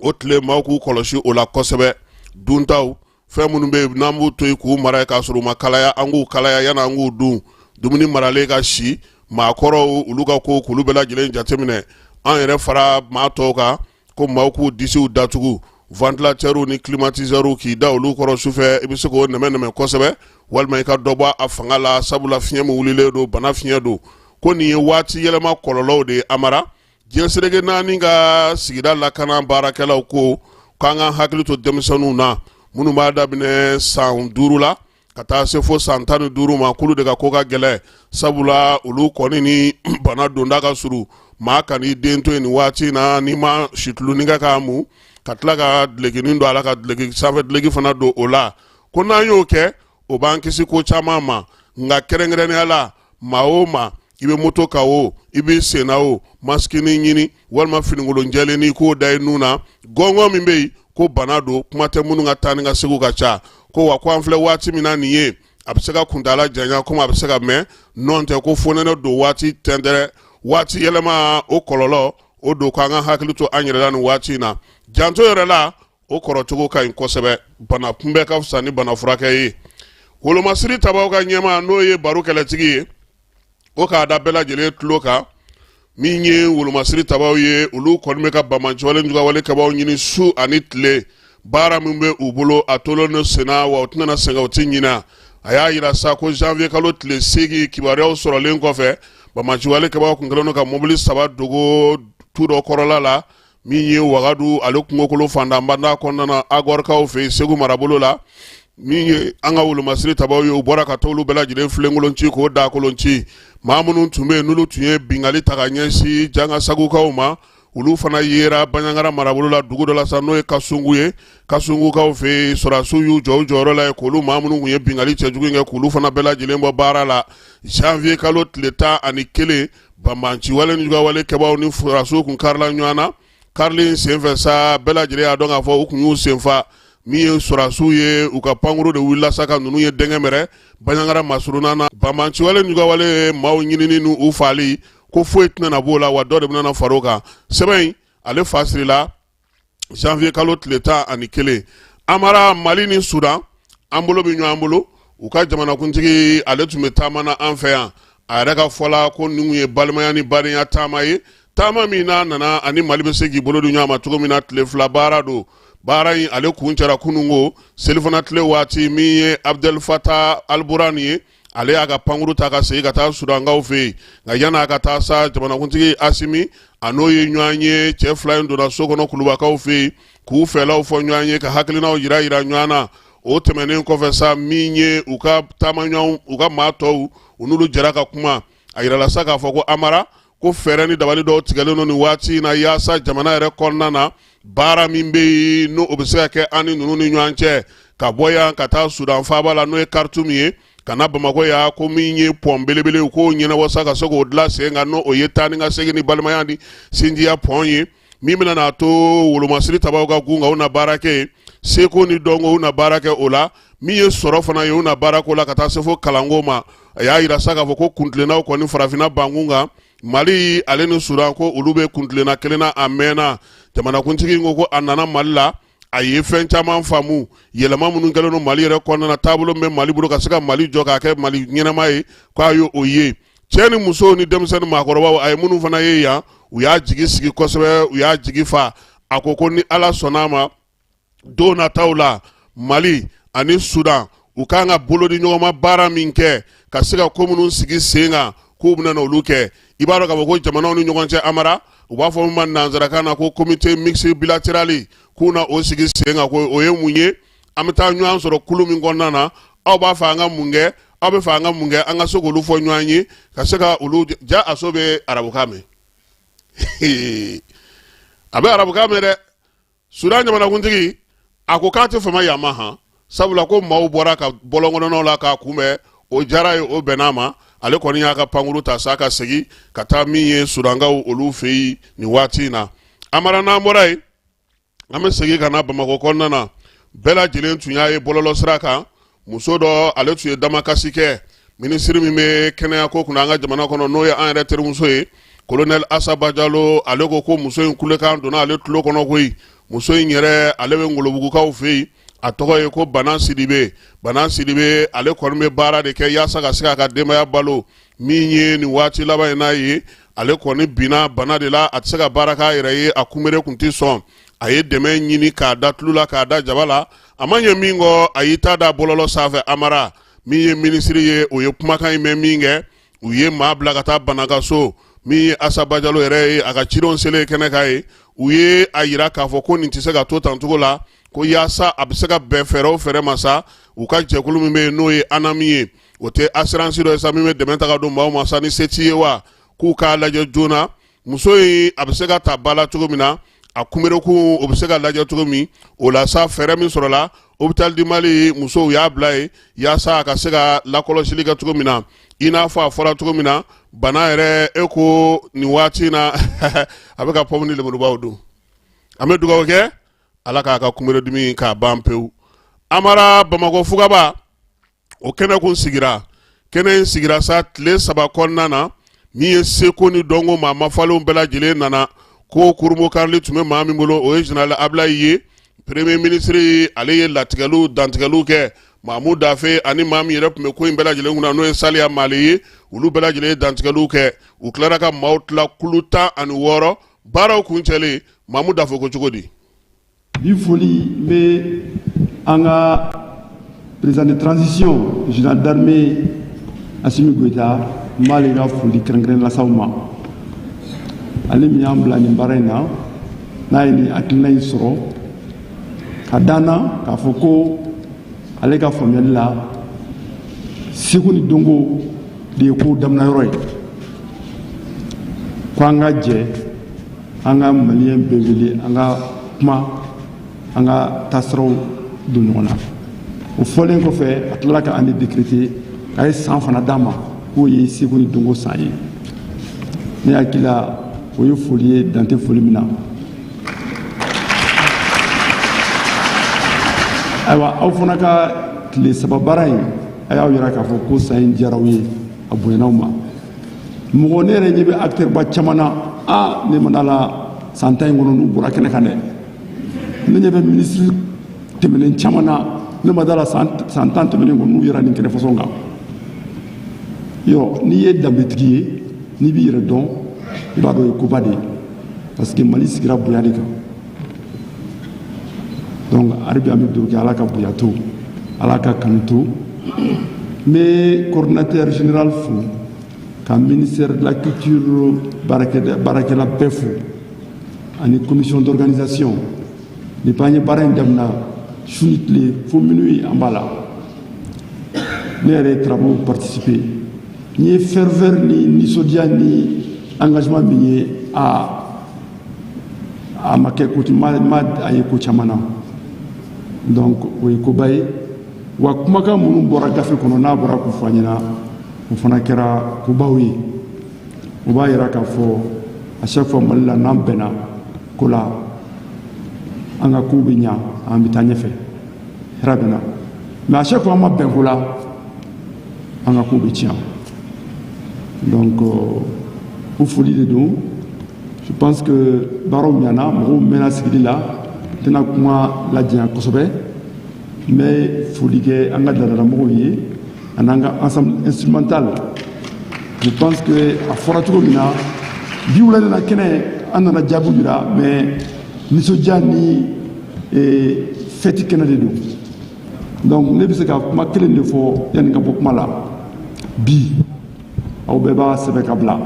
o tile maaw k'u kɔlɔsi o la kosɛbɛ. Duntaw, fɛn minnu bɛ yen n'an b'u to yen k'u mara k'a sɔrɔ u ma kalaya, an k'u kalaya yanni an k'u dun. Dumuni maralen ka si, maakɔrɔw olu ka ko k'olu bɛɛ lajɛlen jateminɛ. An yɛrɛ fara maa tɔw kan, ko maaw k'u disiw datugu, ventilateurw ni climatiseurw k'i da olu kɔrɔ sufɛ, i bɛ se k'o nɛmɛ nɛmɛ kosɛbɛ, walima i ka dɔ bɔ a fanga la, sabula fiɲɛ min wulilen don, bana fiɲɛ don. Ko nin ye waati yɛlɛma kɔlɔlɔw de ye. Amara, diɲɛ seleke naani ka sigida lakana baarakɛlaw ko k'an ka hakili to denmisɛnninw na, minnu b'a daminɛ san 5 la ka taa se fo san 15 ma, k'olu de ka ko ka gɛlɛn, sabula olu kɔni ni bana donda ka surun. Maa kan'i den to yen nin waati in na n'i ma situlunin kɛ k'a mu, ka tila ka dulokinin don a la, ka duloki sanfɛ duloki fana don o la. Ko n'an y'o kɛ, o b'an kisi ko caman ma. Nka kɛrɛnkɛrɛnnenya la, maa o maa, i bɛ moto kan o, i bɛ senna o, masikinin ɲini walima finikolon jɛlen n'i k'o da i nun na, gɔngɔn min bɛ yen ko bana don. Kuma tɛ minnu ka taa ni ka segin ka ca. Ko wa ko an filɛ waati min na nin ye, a bɛ se ka kuntaala janya komi a bɛ se ka mɛn nɔn tɛ, ko fonɛnɛ don waati tɛntɛrɛ, waati yɛlɛma o kɔlɔlɔ o don, k'an ka hakili to an yɛrɛ la nin waati in na. Janto yɛrɛ la, o kɔrɔcogo ka ɲi kosɛbɛ. Bana kunbɛ ka fisa ni bana furakɛ ye. Wolomasiri tabaw ka ɲɛmaa, n'o ye baro kɛlɛtigi ye, o k'a da bɛɛ lajɛlen tulo kan. Min ye wolomasiri tabaw ye, olu kɔni bɛ ka banbaanciwale jugawale kɛbaw ɲini su ani tile. Baara min bɛ u bolo, a tolen don senna, wa u tɛna sɛgɛn, u tɛ ɲina. A y'a yira sa ko janvier kalo tile 8, kibaruyaw sɔrɔlen kɔfɛ, banbaanciwale kɛbaw kun kɛlen don ka mobili 3 dogo tu dɔ kɔrɔla la, min ye Wagadu ale kungokolo fantanbanda kɔnɔna na, Agɔrikaw fɛ yen, Segu marabolo la. Min ye an ka wolomasiri tabaw ye, u bɔra ka t'olu bɛɛ lajɛlen filenkolon ci k'o dakolon ci. Maa minnu tun bɛ yen, n'olu tun ye binkanni ta ka ɲɛsin Jangasagukaw ma, olu fana yera Banjagara marabolo la, dugu dɔ la sa, n'o ye Kasungu ye. Kasungukaw fɛ yen, sɔrɔdasiw y'u jɔ u jɔyɔrɔ la yen k'olu maa minnu tun ye binkanni cɛjugu in kɛ, k'olu fana bɛɛ lajɛlen bɔ baara la. Janvier kalo tile 11, banbaanciwale ni juguyawale kɛbaaw ni sɔrɔdasiw kun karila ɲɔgɔn na. Karili in senfɛ sa, bɛɛ lajɛlen y'a dɔn k'a fɔ u kun y'u senfa. Min ye sɔrɔdasiw ye, u ka pankuru de wulila sa ka ninnu ye dɛngɛ mɛrɛ Banjagara masurunna na. Banbaanciwale ni juguyawale maaw ɲinini ni u faali ko foyi tɛna na b'o la, wa dɔ de bɛna na far'o kan. Sɛbɛn in ale fa sirila janvier kalo tile 11. Amara, Mali ni Sudan, an bolo bɛ ɲɔgɔn bolo. U ka jamanakuntigi, ale tun bɛ taama na an fɛ yan. A yɛrɛ ka fɔ la, ko nin ye balimaya ni badenya taama ye, taama min n'a nana ani Mali bɛ se k'i bolo di ɲɔgɔn ma cogo min na. Tile 2 baara don. Baara in ale kuncɛra kununko selifana tile waati. Min ye Abdel Fattah al-Burhan ye, ale y'a ka pankuru ta ka segin ka taa Sudankaw fɛ yen. Nka yan'a ka taa sa, jamanakuntigi Asimi a n'o ye ɲɔgɔn ye. Cɛ fila in donna so kɔnɔ Kulubakaw fɛ yen k'u fɛlaw fɔ ɲɔgɔn ye, ka hakilinaw yira yira ɲɔgɔn na. O tɛmɛnen kɔfɛ sa, min ye u ka taamaɲɔgɔn, u ka maa tɔw, u n'olu jɛra ka kuma. A yirala sa k'a fɔ ko Amara, ko fɛɛrɛ ni dabali dɔw tigɛlen don nin waati in na yaasa jamana yɛrɛ kɔnɔna na, baara min bɛ yen, n'o bɛ se ka kɛ an ni ninnu ni ɲɔgɔn cɛ, ka bɔ yan ka taa Sudan faaba la, n'o ye Khartoum ye, ka na Bamakɔ yan, ko min ye pɔn belebele, k'o ɲɛnabɔ sa ka se k'o dilan sen kan, n'o ye taa ni ka segin ni balimaya ni sinjiya pɔn ye, min bɛna n'a to wolomasiri tabaw ka gun kan, u na baara kɛ yen, seko ni dɔnko, u na baara kɛ o la, min ye sɔrɔ fana ye, u na baara k'o la, ka taa se fo kalanko ma. A y'a yira sa k'a fɔ ko kuntilennaw kɔni farafinna bankun kan, Mali ale ni Sudan, ko olu bɛ kuntilenna kelen na a mɛnna. Jamanakuntigi ko a nana Mali la, a ye fɛn caman faamu, yɛlɛma minnu kɛlen don Mali yɛrɛ kɔnɔna na, taabolo min bɛ Mali bolo ka se ka Mali jɔ k'a kɛ Mali ɲɛnama ye, k'a ye o ye. Cɛ ni muso ni denmisɛnnin, maakɔrɔbaw, a ye minnu fana ye yan, u y'a jigi sigi kosɛbɛ, u y'a jigi fa. A ko ni Ala sɔnna a ma, don nataw la, Mali ani Sudan, u kan ka bolo di ɲɔgɔnma baara min kɛ ka se ka ko minnu sigi sen kan, k'u bɛna olu kɛ. I b'a dɔn k'a fɔ ko jamanaw ni ɲɔgɔn cɛ, Amara, u b'a fɔ min ma nansarakan na ko comité mixte bilatéral, k'u na o sigi sen kan. Ko o ye mun ye? An bɛ taa ɲɔgɔn sɔrɔ kulu min kɔnɔna na, aw b'a fɛ an ka mun kɛ, aw bɛ fɛ an ka mun kɛ, an ka se k'olu fɔ ɲɔgɔn ye ka se ka olu ja. A so bɛ arabukan mɛn, a bɛ arabukan mɛn dɛ. Sudan jamanakuntigi, a ko k'a tɛ fama yan ma han, sabula ko maaw bɔra ka bɔlɔn kɔnɔnaw la k'a kunbɛn, o diyara ye, o bɛnn'a ma. Ale kɔni y'a ka pankuru ta sa ka segin ka taa min ye Sudankaw olu fɛ yen nin waati in na. Amara, n'an bɔra yen, an bɛ segin ka na Bamakɔ kɔnɔna na. Bɛɛ lajɛlen tun y'a ye bɔlɔlɔ sira kan, muso dɔ, ale tun ye damakasi kɛ minisiri min bɛ kɛnɛyako kunna an ka jamana kɔnɔ, n'o ye an yɛrɛ terimuso ye, kolonɛli Asa Bajalo. Ale ko ko muso in kulekan donna ale tulo kɔnɔ koyi. Muso in yɛrɛ, ale bɛ Ngolobugukaw fɛ yen, a tɔgɔ ye ko Bana Sidibe. Bana Sidibe, ale kɔni bɛ baara de kɛ yaasa ka se k'a ka denbaya balo. Min ye nin waati laban in n'a ye, ale kɔni binna bana de la, a tɛ se ka baara k'a yɛrɛ ye, a kunbere kun tɛ sɔn. A ye dɛmɛ ɲini k'a da tulu la, k'a da jaba la, a ma ɲɛ min kɔ, a y'i ta da bɔlɔlɔ sanfɛ. Amara, min ye minisiri ye, o ye kumakan in mɛn min kɛ, u ye maa bila ka taa Bana ka so. Min ye Asa Bajalo yɛrɛ ye, a ka cidenw selen kɛnɛ kan ye, u ye a yira k'a fɔ ko nin tɛ se ka to tan cogo la, ko yaasa a bɛ se ka bɛn fɛɛrɛ o fɛɛrɛ ma sa, u ka jɛkulu min bɛ yen, n'o ye ANAM ye, o tɛ assurance dɔ ye sa min bɛ dɛmɛ ta ka don maaw ma sa ni se t'i ye wa, k'u k'a lajɛ joona, muso in a bɛ se ka ta ba la cogo min na, a kunberekun o bɛ se ka lajɛ cogo min. O la sa, fɛɛrɛ min sɔrɔla, Hôpital du Mali musow y'a bila yen yaasa a ka se ka lakɔlɔsili kɛ cogo min na. I n'a fɔ a fɔra cogo min na, Bana yɛrɛ, e ko nin waati in na, a bɛ ka pomme ni lemurubaw dun. An bɛ dugawu kɛ, Ala k'a ka kunberedimi k'a ban pewu. Amara, Bamakɔ fugaba, o kɛnɛ kun sigira. Kɛnɛ in sigira sa tile 3 kɔnɔna na. Min ye seko ni dɔnko maa mafalenw bɛɛ lajɛlen nana, ko kurunbonkarili tun bɛ maa min bolo, o ye général Ablaye ye. Premier ministre, ale ye latigɛliw dantigɛliw kɛ. Mamu Dafe ani maa min yɛrɛ tun bɛ ko in bɛɛ lajɛlen kunna, n'o ye Saliya Male ye, olu bɛɛ lajɛlen ye dantigɛliw kɛ. U tilara ka maaw tila kulu 16. Baaraw kuncɛlen, Mamu Dafe ko cogo di? Bi foli bɛ an ka président de transition, général d'armée Assimi Goïta. N b'ale ka foli kɛrɛnkɛrɛn las'aw ma, ale min y'an bila nin baara in na, n'a ye nin hakilina in sɔrɔ ka d'an na k'a fɔ ko Ale ka faamuyali la, seko ni dɔnko de ye kow daminɛyɔrɔ ye, ko an ka jɛ, an ka maliyɛn bɛɛ wele, an ka kuma, an ka taasiraw don ɲɔgɔn na. O fɔlen kɔfɛ, a tilala ka année décréter, a ye san fana d'an ma k'o ye seko ni dɔnko san ye. Ne hakili la, o ye foli ye, dan tɛ foli min na. Ayiwa, aw fana ka tile 3 baara in, a y'aw yira k'a fɔ ko san in diyara aw ye, a bonyana aw ma. Mɔgɔ ne yɛrɛ ɲɛ bɛ acteur ba caman na, aa, ne ma la san 10 in kɔnɔ n'u bɔra kɛnɛ kan dɛ. Ne ɲɛ bɛ minisiri tɛmɛnen caman na, ne ma da la san 10 tɛmɛnen kɔnɔ n'u yɛrɛ nin kɛnɛ fasɔn kan. Yɔrɔ n'i ye danbetigi ye, n'i b'i yɛrɛ dɔn, i b'a dɔn o ye koba de ye, parce que Mali sigira bonya de kan. Donc hali bi an bɛ dugawu kɛ, Ala ka bonya to, Ala ka kanu to. N bɛ coordinateur général fo, ka ministère de la culture baarakɛla bɛɛ fo, ani commission d'organisation. Depuis an ye baara in daminɛ, su ni tile fo minuit an b'a la. Ne yɛrɛ ye travaux participer, n ye ferveur ni nisɔndiya ni engagement min ye, a ma kɛ ko ma a ye ko caman na. Donc o ye koba ye. Wa kumakan minnu bɔra gafe kɔnɔ, n'a bɔra k'u fɔ an ɲɛna, o fana kɛra kobaw ye. O b'a yira k'a fɔ à chaque fois Mali la, n'an bɛnna ko la, an ka kow bɛ ɲa, an bɛ taa ɲɛfɛ, hɛrɛ bɛ na. Mais à chaque fois an ma bɛn ko la, an ka kow bɛ tiɲɛ. Donc o foli de don. Je pense que baaraw ɲana, mɔgɔw mɛnna sigili la. N tɛna kuma lajanya kosɛbɛ. N bɛ foli kɛ an ka laadalamɔgɔw ye ani an ka ensemble instrumental. Je pense que a fɔra cogo min na bi wula nana kɛnɛ, an nana jaabiw yira, mais nisɔndiya ni fɛti kɛnɛ de don. Donc ne bɛ se ka kuma kelen de fɔ yanni ka bɔ kuma la bi. Aw bɛɛ b'a sɛbɛn ka bila.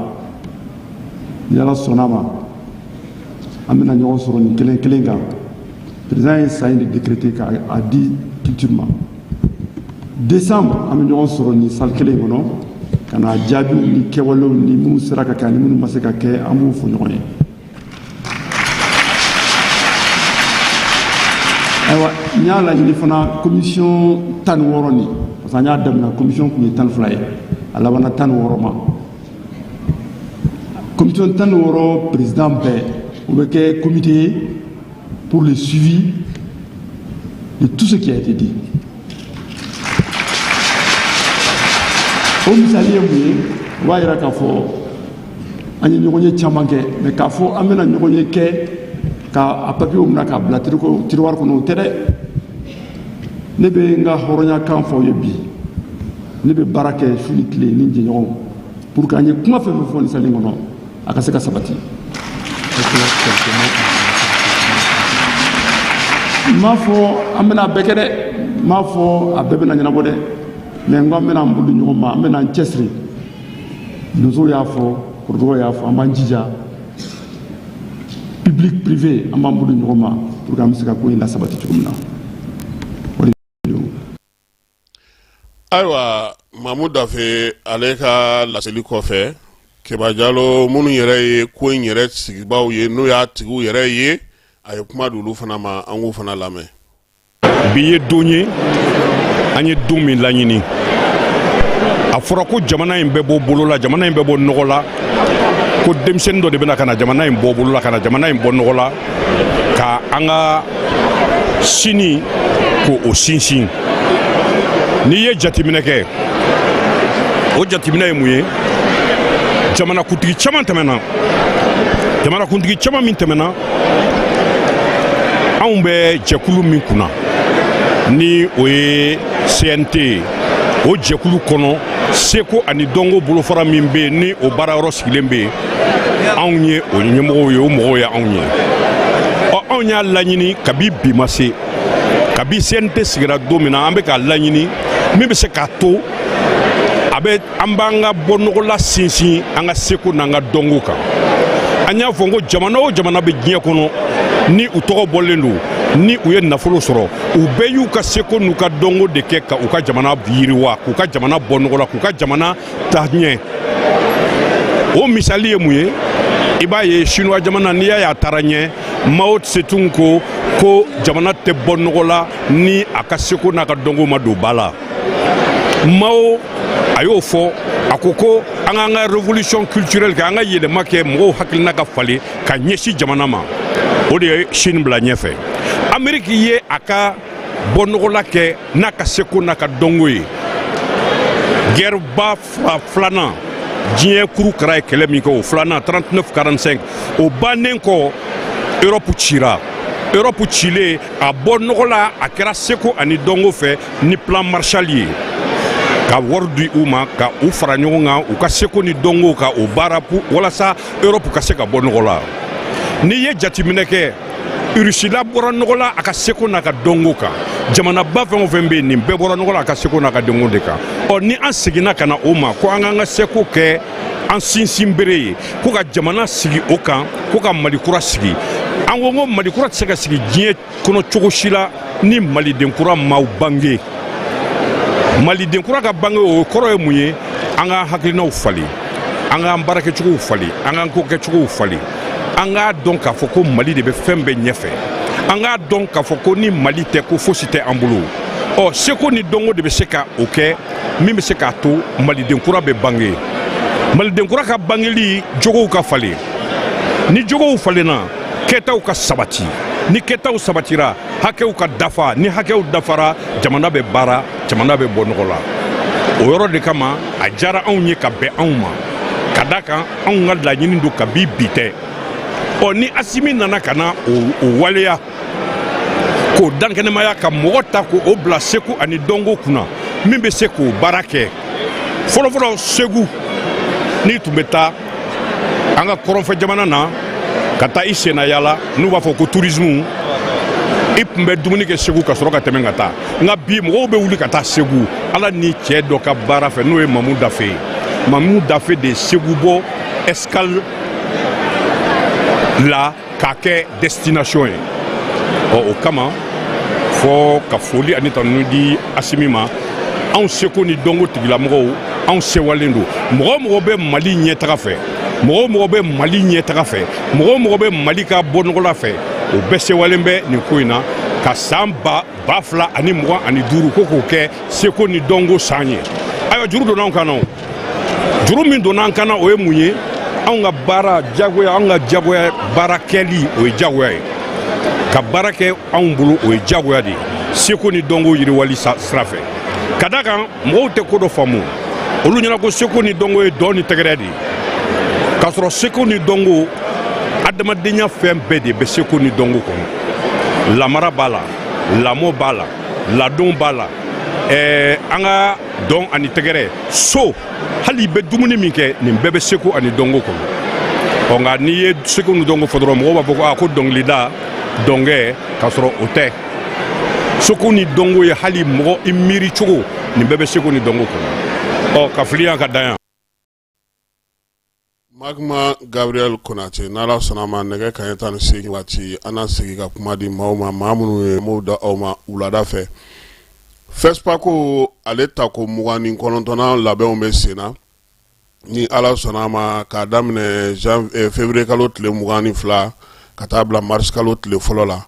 Ni Ala sɔnna ma, an bɛna ɲɔgɔn sɔrɔ nin kelen kelen kan. Président ye san in de décréter k'a di culture ma. Décembre, an bɛ ɲɔgɔn sɔrɔ nin salle kelen kɔnɔ ka na jaabiw ni kɛwalew ni minnu sera ka kɛ ani minnu ma se ka kɛ, an b'u fɔ ɲɔgɔn ye. Ayiwa, n y'a laɲini fana commission 16 nin, parce que an y'a daminɛ, commission tun ye 12 ye, a labanna 16 ma. Commission 16 président bɛɛ, o bɛ kɛ comité ye pour le suivi de tout ce qui a été dit. O misali ye mun ye? O b'a yira k'a fɔ an ye ɲɔgɔn ye caman kɛ, mais k'a fɔ an bɛna ɲɔgɔn ye kɛ ka a papiyew minɛ k'a bila tiroir kɔnɔ, o tɛ dɛ. Ne bɛ n ka hɔrɔnya kan fɔ aw ye bi, ne bɛ baara kɛ su ni tile ni jɛɲɔgɔnw pour que an ye kuma fɛn fɛn fɔ nin salle kɔnɔ, a ka se ka sabati. N m'a fɔ an bɛna a bɛɛ kɛ dɛ, n m'a fɔ a bɛɛ bɛna ɲɛnabɔ dɛ, mais n ko an bɛna an bolo di ɲɔgɔn ma, an bɛna an cɛsiri. Donsow y'a fɔ, kɔrɔdɔgɔw y'a fɔ, an b'an jija, public privé, an b'an bolo di ɲɔgɔn ma pour que an bɛ se ka ko in lasabati cogo min na. O de don. Ayiwa, Mamu Dafe, ale ka laseli kɔfɛ, Keba Jalo, minnu yɛrɛ ye ko in yɛrɛ sigibaaw ye, n'o y'a tigiw yɛrɛ ye, a ye kuma di olu fana ma, an k'u fana lamɛn. Bi ye don ye, an ye don min laɲini. A fɔra ko jamana in bɛ bɔ bolo la, jamana in bɛ bɔ nɔgɔ la, ko denmisɛnnin dɔ de bɛna ka na jamana in bɔ bolo la, ka na jamana in bɔ nɔgɔ la, ka an ka sini ko o sinsin. N'i ye jateminɛ kɛ, o jateminɛ ye mun ye? Jamanakuntigi caman tɛmɛna, jamanakuntigi caman min tɛmɛna, anw bɛ jɛkulu min kunna ni o ye CNT ye, o jɛkulu kɔnɔ, seko ani dɔnko bolofara min bɛ yen ni o baarayɔrɔ sigilen bɛ yen, anw ye o ɲɛmɔgɔw ye, o mɔgɔw ye anw ye. Ɔ, anw y'a laɲini kabi bi ma se, kabi CNT sigira don min na, an bɛ k'a laɲini min bɛ se k'a to a bɛ an b'an ka bɔ nɔgɔla sinsin an ka seko n'an ka dɔnko kan. An y'a fɔ ko jamana o jamana bɛ diɲɛ kɔnɔ ni u tɔgɔ bɔlen don, Ni u ye nafolo sɔrɔ, u bɛɛ y'u ka seko n'u ka dɔnko de kɛ ka u ka jamana yiriwa, k'u ka jamana bɔ nɔgɔ la, k'u ka jamana ta ɲɛ. O misali ye mun ye? I b'a ye Chinois jamana, n'i y'a ye a taara ɲɛ, Mao Tse-tung ko ko jamana tɛ bɔ nɔgɔ la ni a ka seko n'a ka dɔnko ma don ba la. Mao a y'o fɔ, a ko ko an k'an ka révolution culturelle kɛ, an ka yɛlɛma kɛ, mɔgɔw hakilina ka falen ka ɲɛsin jamana ma. O de ye Chine bila ɲɛfɛ. Ameriki ye a ka bɔ nɔgɔla kɛ n'a ka seko n'a ka dɔnko ye. Guerre ba filanan, diɲɛ kuru kara ye kɛlɛ min kɛ, o filanan 39 45, o bannen kɔ, Europe cira. Europe cilen, a bɔ nɔgɔ la, a kɛra seko ani dɔnko fɛ ni plan Marshall ye, ka wari di u ma ka u fara ɲɔgɔn kan, u ka seko ni dɔnko ka o baara walasa Europe ka se ka bɔ nɔgɔ la. N'i ye jateminɛ kɛ, Rusila bɔra nɔgɔ la a ka seko n'a ka dɔnko kan. Jamanaba fɛn o fɛn bɛ yen, nin bɛɛ bɔra nɔgɔ la a ka seko n'a ka dɔnko de kan. Ɔ, ni an seginna ka na o ma ko an k'an ka seko kɛ an sinsin bere ye, ko ka jamana sigi o kan, ko ka Mali kura sigi, an ko ko Mali kura tɛ se ka sigi diɲɛ kɔnɔ cogo si la ni Maliden kura ma bange. Maliden kura ka bange, o kɔrɔ ye mun ye? An k'an hakilinaw falen, an k'an baarakɛcogow falen, an k'an kokɛcogow falen. An k'a dɔn k'a fɔ ko Mali de bɛ fɛn bɛɛ ɲɛfɛ. An k'a dɔn k'a fɔ ko ni Mali tɛ, ko fosi tɛ an bolo. Ɔ, seko ni dɔnko de bɛ se ka o kɛ, min bɛ se k'a to Maliden kura bɛ bange. Maliden kura ka bangeli, jogow ka falen. Ni jogow falenna, kɛtaw ka sabati. Ni kɛtaw sabatira, hakɛw ka dafa. Ni hakɛw dafara, jamana bɛ baara, jamana bɛ bɔ nɔgɔ la. O yɔrɔ de kama a diyara anw ye ka bɛn anw ma, ka da kan anw ka laɲini don kabi bi tɛ. Ɔ, ni Asimi nana ka na o waleya k'o dankɛnɛmaya, ka mɔgɔ ta k'o bila seko ani dɔnko kunna min bɛ se k'o baara kɛ. Fɔlɔfɔlɔ, Segu, n'i tun bɛ taa an ka kɔrɔnfɛ jamana na ka taa i senna yaala, n'u b'a fɔ ko tourisme, i tun bɛ dumuni kɛ Segu ka sɔrɔ ka tɛmɛ ka taa. Nka bi, mɔgɔw bɛ wuli ka taa Segu Ala ni cɛ dɔ ka baara fɛ, n'o ye Mamu Dafe ye. Mamu Dafe de ye Segu bɔ escale la k'a kɛ destination ye. Ɔ, o kama fɔ ka foli ani tanuni di Asimi ma. Anw seko ni dɔnko tigilamɔgɔw, anw sewalen don. Mɔgɔ o mɔgɔ bɛ Mali ɲɛtaga fɛ, mɔgɔ o mɔgɔ bɛ Mali ɲɛtaga fɛ, mɔgɔ o mɔgɔ bɛ Mali ka bɔ nɔgɔla fɛ, o bɛɛ sewalen bɛ nin ko in na, ka san 2025 ko k'o kɛ seko ni dɔnko san ye. Ayiwa, juru donna anw kan na. O juru min donna an kan na, o ye mun ye? Anw ka baara jagoya, anw ka jagoya baara kɛli, o ye jagoya ye. Ka baara kɛ anw bolo, o ye jagoya de ye seko ni dɔnko yiriwali sira fɛ. Ka da kan mɔgɔw tɛ ko dɔ faamu, olu ɲɛna ko seko ni dɔnko ye dɔn ni tɛgɛrɛ de ye, k'a sɔrɔ seko ni dɔnko, adamadenya fɛn bɛɛ de bɛ seko ni dɔnko kɔnɔ. Lamara b'a la, lamɔ b'a la, ladon b'a la, an ka dɔn ani tɛgɛrɛ so, hali i bɛ dumuni min kɛ, nin bɛɛ bɛ seko ani dɔnko kɔnɔ. Ɔ, nka n'i ye seko ni dɔnko fɔ dɔrɔn, mɔgɔw b'a fɔ ko aa, ko dɔnkilida, dɔnkɛ, k'a sɔrɔ o tɛ. Seko ni dɔnko ye hali mɔgɔ i miiri cogo, nin bɛɛ bɛ seko ni dɔnko kɔnɔ. Ɔ, ka fili yan ka dan yan. Magma Gabriel Konate, n'Ala sɔnna ma, nɛgɛ kanɲɛ 18 waati, an na segin ka kuma di maaw ma, maa minnu ye maaw da aw ma wulada fɛ. FESPACO ale tako 29nan labɛnw bɛ sen na, ni Ala sɔnna a ma, k'a daminɛ février kalo tile 22 ka taa bila mars kalo tile fɔlɔ la.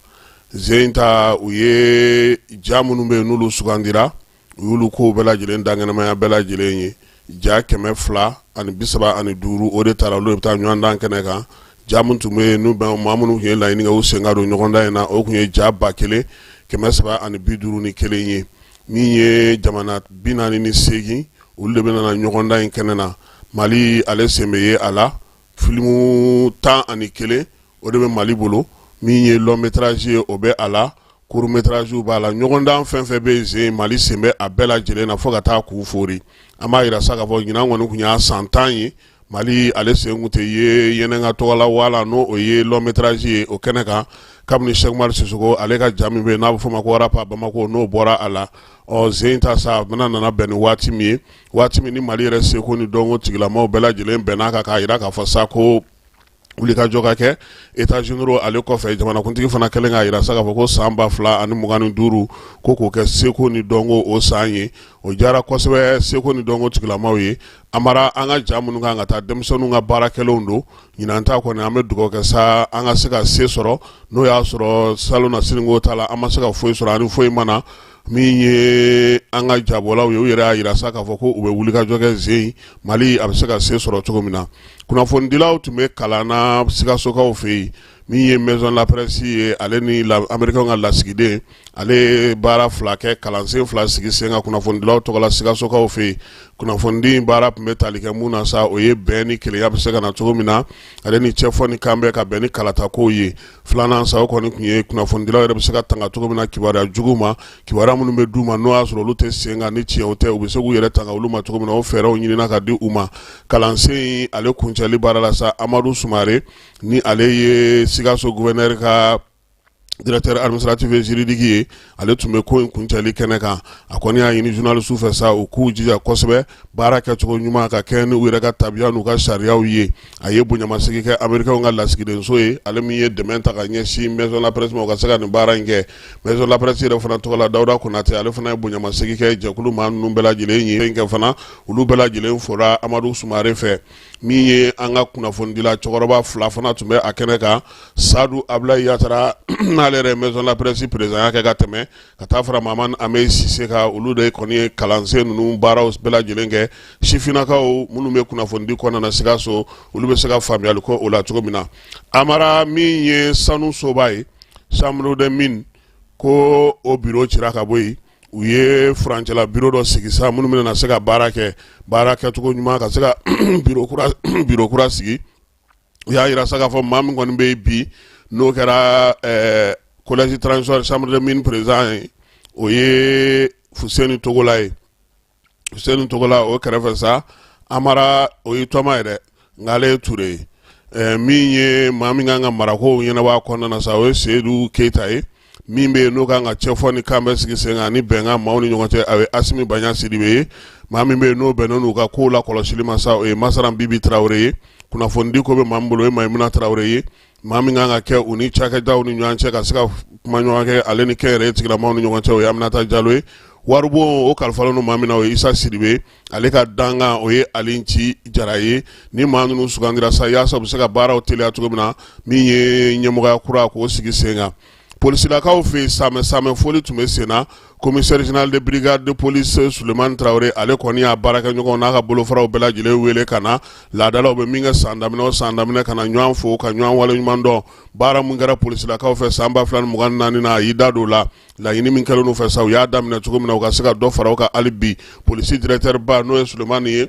Zen ta, u ye ja minnu bɛ yen n'olu sugandira, u y'olu kow bɛɛ lajɛlen dankɛnɛmaya bɛɛ lajɛlen ye. Ja 235, o de taara, olu de bɛ taa ɲɔgɔndan kɛnɛ kan. Ja min tun bɛ yen n'u bɛ maa minnu tun ye laɲini kɛ u sen ka don ɲɔgɔndan in na, o tun ye ja 1351 ye. Min ye jamana 48, olu de bɛna na ɲɔgɔndan in kɛnɛ na. Mali ale sen bɛ ye a la. Filimu 11, o de bɛ Mali bolo. Min ye long métrage ye, o bɛ a la, court métrage b'a la. Ɲɔgɔndan fɛn fɛn bɛ yen, Mali sen bɛ a bɛɛ lajɛlen na fo ka taa k'u foori. An b'a jira sa k'a fɔ ɲinan kɔni tun y'a san 10 ye, Mali ale sen tun tɛ ye yɛnɛka tɔgɔla wala, n'o o ye long métrage ye o kɛnɛ kan, kabini Cheick Oumar Sissoko ale ka ja min bɛ yen n'a bɛ f'o ma ko Rap à Bamako, n'o bɔra a la. Ɔ, zen ta sa, a bɛna nana bɛn ni waati min ye, waati min ni Mali yɛrɛ seko ni dɔnko tigilamaw bɛɛ lajɛlen bɛn'a kan k'a jira k'a fɔ sa ko Wulikajɔ ka kɛ états généraux ale kɔfɛ, jamanakuntigi fana kɛlen k'a jira sa k'a fɔ ko san 2025 ko k'o kɛ seko ni dɔnko o san ye. O diyara kosɛbɛ seko ni dɔnko tigilamaw ye. Amara, an ka ja minnu kan ka taa, denmisɛnninw ka baara kɛlenw don. Ɲinan ta kɔni, an bɛ dugawu kɛ sa an ka se ka se sɔrɔ. N'o y'a sɔrɔ salon na siniko ta la, an ma se ka foyi sɔrɔ ani foyi ma na. Min ye an ka jabɔlaw ye, u yɛrɛ y'a jira sa k'a fɔ ko u bɛ wulikajɔ kɛ zen Mali a bɛ se ka se sɔrɔ cogo min na. Kunnafonidilaw tun bɛ kalan na Sikasokaw fɛ yen. Min ye Maison la Presse ye, ale ni Américain ka lasigiden, ale ye baara fila kɛ, kalansen fila sigi sen kan kunnafonidilaw tɔgɔ la Sikasokaw fɛ yen. Kunnafonidi baara tun bɛ tali kɛ mun na sa, o ye bɛn ni kelenya bɛ se ka na cogo min na, ale ni cɛfɔ ni kanbɛn ka bɛn ni kalatakow ye. Filanan sa, o kɔni tun ye kunnafonidilaw yɛrɛ bɛ se ka tanga cogo min na kibaruya jugu ma, kibaruya minnu bɛ d'u ma n'o y'a sɔrɔ olu tɛ sen kan ni tiɲɛw tɛ, u bɛ se k'u yɛrɛ tanga olu ma cogo min na. O fɛɛrɛw ɲinina ka di u ma. Kalansen ale kuncɛli baara la sa, Amadu Sumare, ni ale ye Sikaso gouverneur ka directeur administratif et juridique ye, ale tun bɛ ko in kuncɛli kɛnɛ kan. A kɔni y'a ɲini journaliste fɛ sa, u k'u jija kosɛbɛ baara kɛcogo ɲuman ka kɛ ni u yɛrɛ ka tabiya n'u ka sariyaw ye. A ye bonyamasegin kɛ Américain ka lasigidenso ye, ale min ye dɛmɛ ta ka ɲɛsin Maison la Presse ma, u ka se ka nin baara in kɛ. Maison la Presse yɛrɛ fana tɔgɔ la, Dawuda Konatɛ, ale fana ye bonyamasegin kɛ jɛkulu maa ninnu bɛɛ lajɛlen ye kɛ fana. Olu bɛɛ lajɛlen fora Amadu Sumare fɛ. Min ye an ka kunnafonidila cɛkɔrɔba fila fana tun bɛ a kɛnɛ kan, Sadu Abulayi Yatara, n'ale yɛrɛ Maison la Presse présidentya kɛ ka tɛmɛ, ka taa fara Mamani Ame Sise kan. Olu de kɔni ye kalansen ninnu baaraw bɛɛ lajɛlen kɛ. Sifinnakaw minnu bɛ kunnafonidi kɔnɔna na Sikaso, olu bɛ se ka faamuyali kɛ o la cogo min na. Amara, min ye sanu soba ye, Chambre des Mines, ko o biro cira ka bɔ yen. U ye furancɛla biro dɔ sigi sa, minnu bɛna se ka baara kɛ baara kɛcogo ɲuman, ka se ka biro kura sigi. U y'a jira sa k'a fɔ maa min kɔni bɛ yen bi, n'o kɛra collège transitoire chambre des mines président ye, o ye Fuseni Togola ye. Fuseni Togola, o kɛrɛfɛ sa, Amara, o ye tɔma ye dɛ, nka ale ye Ture ye. Min ye maa min kan ka marakow ɲɛnabɔ a kɔnɔna na sa, o ye Seyidu Keyita ye. Min bɛ yen n'o kan ka cɛfɔ ni kanbɛn sigi sen kan ni bɛnkan maaw ni ɲɔgɔn cɛ, a ye Asimi Baɲa Sidibe ye. Maa min bɛ yen n'o bɛnnen n'u ka kow lakɔlɔsili ma sa, o ye Masaran Bibi Tarawele ye. Kunnafonidi ko bɛ maa min bolo, o ye Mayimuna Tarawele ye. Maa min kan ka kɛ u ni cakɛdaw ni ɲɔgɔn cɛ ka se ka kuma ɲɔgɔn kɛ, ale ni kɛnyɛrɛye tigilamaw ni ɲɔgɔn cɛ, o ye Aminata Jalo ye. Waribon, o kalifalen don maa min na, o ye Isa Sidibe. Ale ka dankan, o ye Ali Nci Jara ye. Ni maa ninnu sugandira sa, yaasa u bɛ se ka baaraw teliya cogo min na, min ye ɲɛmɔgɔya kura k'o sigi sen kan. Polisilakaw fɛ yen, samɛ samɛ foli tun bɛ sen na. Commissaire général de brigade de police Sulemani Tarawele, ale kɔni y'a baarakɛɲɔgɔnw n'a ka bolofaraw bɛɛ lajɛlen wele ka na laadalaw bɛ min kɛ san daminɛ o san daminɛ, ka na ɲɔgɔn fo ka ɲɔgɔn waleɲuman dɔn. Baara min kɛra polisilakaw fɛ san 2024 na, a y'i da don o la. Laɲini min kɛlen n'u fɛ sa, u y'a daminɛ cogo min na, u ka se ka dɔ fara u kan hali bi. Polisi directeur ba, n'o ye Sulemani ye,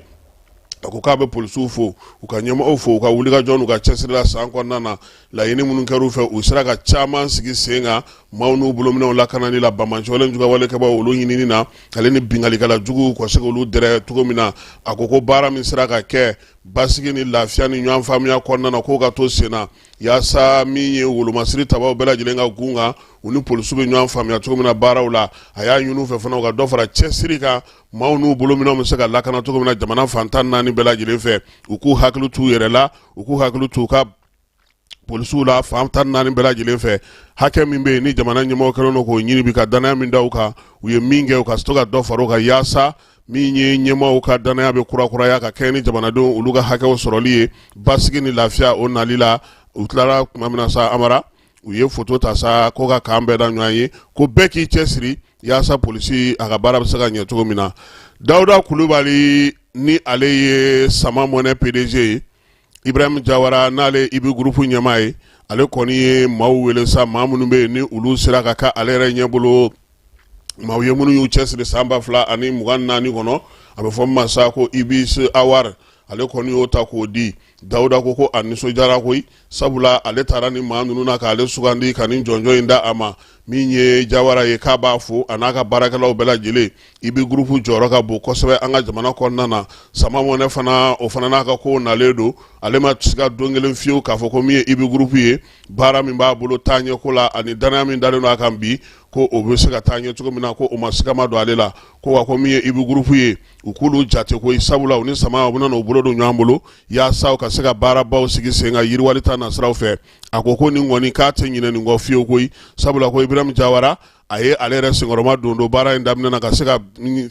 a ko k'a bɛ polisiw fo, u ka ɲɛmɔgɔw fo u ka wulikajɔ n'u ka cɛsiri la san kɔnɔna na. Laɲini minnu kɛra u fɛ, u sera ka caman sigi sen kan, maaw n'u bolominɛw lakanani la, banbaanciwale jugawalekɛbaw olu ɲinini na, ale ni binkannikɛla juguw ka se k'olu dɛrɛ cogo min na. A ko ko baara min sera ka kɛ basigi ni lafiya ni ɲɔgɔn faamuya kɔnɔna na, k'o ka to sen na, yaasa min ye wolomasiri tabaw bɛɛ lajɛlen ka gun kan, u ni polisiw bɛ ɲɔgɔn faamuya cogo min na baaraw la. A y'a ɲini u fɛ fana, u ka dɔ fara cɛsiri kan, maaw n'u bolominɛw bɛ se ka lakana cogo min na jamana fan 14 bɛɛ lajɛlen fɛ. U k'u hakili t'u yɛrɛ la, u k'u hakili t'u ka polisiw la fan 14 bɛɛ lajɛlen fɛ. Hakɛ min bɛ yen ni jamana ɲɛmɔgɔ kɛlen don k'o ɲini bi, ka danaya min da u kan, u ye min kɛ, u ka to ka dɔ fara o kan, yaasa min ye ɲɛmaaw ka danaya bɛ kurakuraya ka kɛɲɛ ni jamanadenw olu ka hakɛw sɔrɔli ye, basigi ni lafiya o nali la. U tilara tuma min na sa, Amara, u ye foto ta sa ko ka k'an bɛɛ da ɲɔgɔn ye, ko bɛɛ k'i cɛsiri yaasa polisi a ka baara bɛ se ka ɲɛ cogo min na. Dawuda Kulubali, ni ale ye Sama Mɔnɛ PDG ye, Ibrahim Jawara, n'ale Ibi Groupe ɲɛmaa ye, ale kɔni ye maaw wele sa, maa minnu bɛ yen ni olu sera ka kɛ ale yɛrɛ ɲɛ bolo maaw ye, minnu y'u cɛsiri san 2024 kɔnɔ. A bɛ fɔ min ma sa ko Ibis Award, ale kɔni y'o ta k'o di. Dawuda ko a nisɔndiyara koyi, sabula ale taara ni maa ninnu na k'ale sugandi ka nin jɔnjɔn in da a ma. Min ye Jawara ye, k'a b'a fo a n'a ka baarakɛlaw bɛɛ lajɛlen. Ibi Groupe jɔyɔrɔ ka bon kosɛbɛ an ka jamana kɔnɔna na. Sama Mɔnɛ fana, o fana n'a ka kow nalen don. Ale ma siga don kelen fiyewu k'a fɔ ko min ye Ibi Groupe ye, baara min b'a bolo taaɲɛko la ani danaya min dalen don a kan bi. ko o bɛ se ka taa ɲɛ cogo min na, ko o ma siga ma don ale la. Ko wa ko min ye Ibu Groupe ye, u k'olu jate koyi, sabula u ni sama u bɛna u bolo don ɲɔgɔn bolo yaasa u ka se ka baarabaw sigi sen kan yiriwali ta nasiraw fɛ. A ko ko nin kɔni k'a tɛ ɲinɛ nin kɔ fiyewu koyi, sabula ko Ibrahim Jawara a ye ale yɛrɛ senkɔrɔma don don baara in daminɛ na ka se ka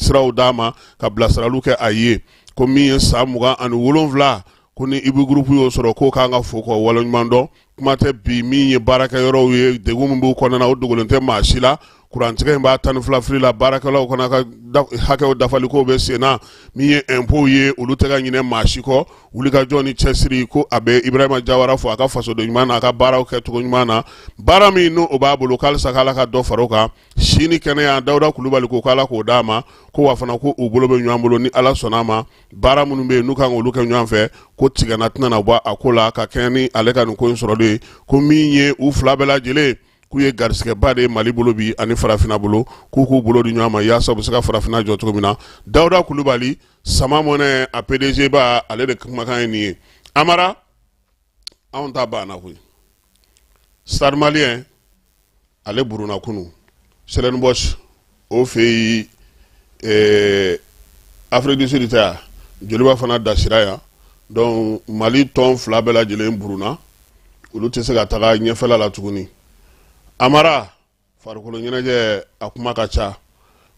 siraw d'a ma, ka bilasiraliw kɛ a ye. Ko min ye san 27, ko ni Ibu Groupe y'o sɔrɔ, k'o kan ka fo k'o waleɲuman dɔn. Kuma tɛ bi min ye baarakɛyɔrɔw ye, degun min b'u kɔnɔna na, o dogolen tɛ maa si la. Kurantigɛ in b'a 12 fili la, baarakɛlaw fana ka hakɛw dafali ko bɛ sen na. Min ye impôts ye, olu tɛ ka ɲinɛ maa si kɔ. Wulikajɔ ni cɛsiri, ko a bɛ Ibrahima Jawara fo a ka fasoden ɲuman na, a ka baaraw kɛcogo ɲuman na, baara min n'o o b'a bolo, k'alisa k'Ala ka dɔ fara o kan. Si ni kɛnɛya, Dawuda Kulubali ko k'Ala k'o d'a ma. Ko wa fana ko u bolo bɛ ɲɔgɔn bolo, ni Ala sɔnna a ma, baara minnu bɛ yen n'u kan k'olu kɛ ɲɔgɔn fɛ, ko tigɛna tɛna na bɔ a ko la ka kɛɲɛ ni ale ka nin ko in sɔrɔli ye. Ko min ye u fila bɛɛ lajɛlen, k'u ye garisigɛba de ye Mali bolo bi ani farafinna bolo, k'u k'u bolo di ɲɔgɔn ma yaasa u bɛ se ka farafinna jɔ cogo min na. Dawuda Kulubali, Sama Mɔnɛ a PDG ba, ale de kumakan ye nin ye. Amara, anw ta banna koyi. Stade Malien ale buruna kunu Stellenbosch o fɛ yen, Afrique du Sud tɛ yan, Joliba fana dasira yan. Donc Mali tɔn fila bɛɛ lajɛlen buruna, olu tɛ se ka taga ɲɛfɛla la tuguni. Amara, farikolo ɲɛnajɛ a kuma ka ca.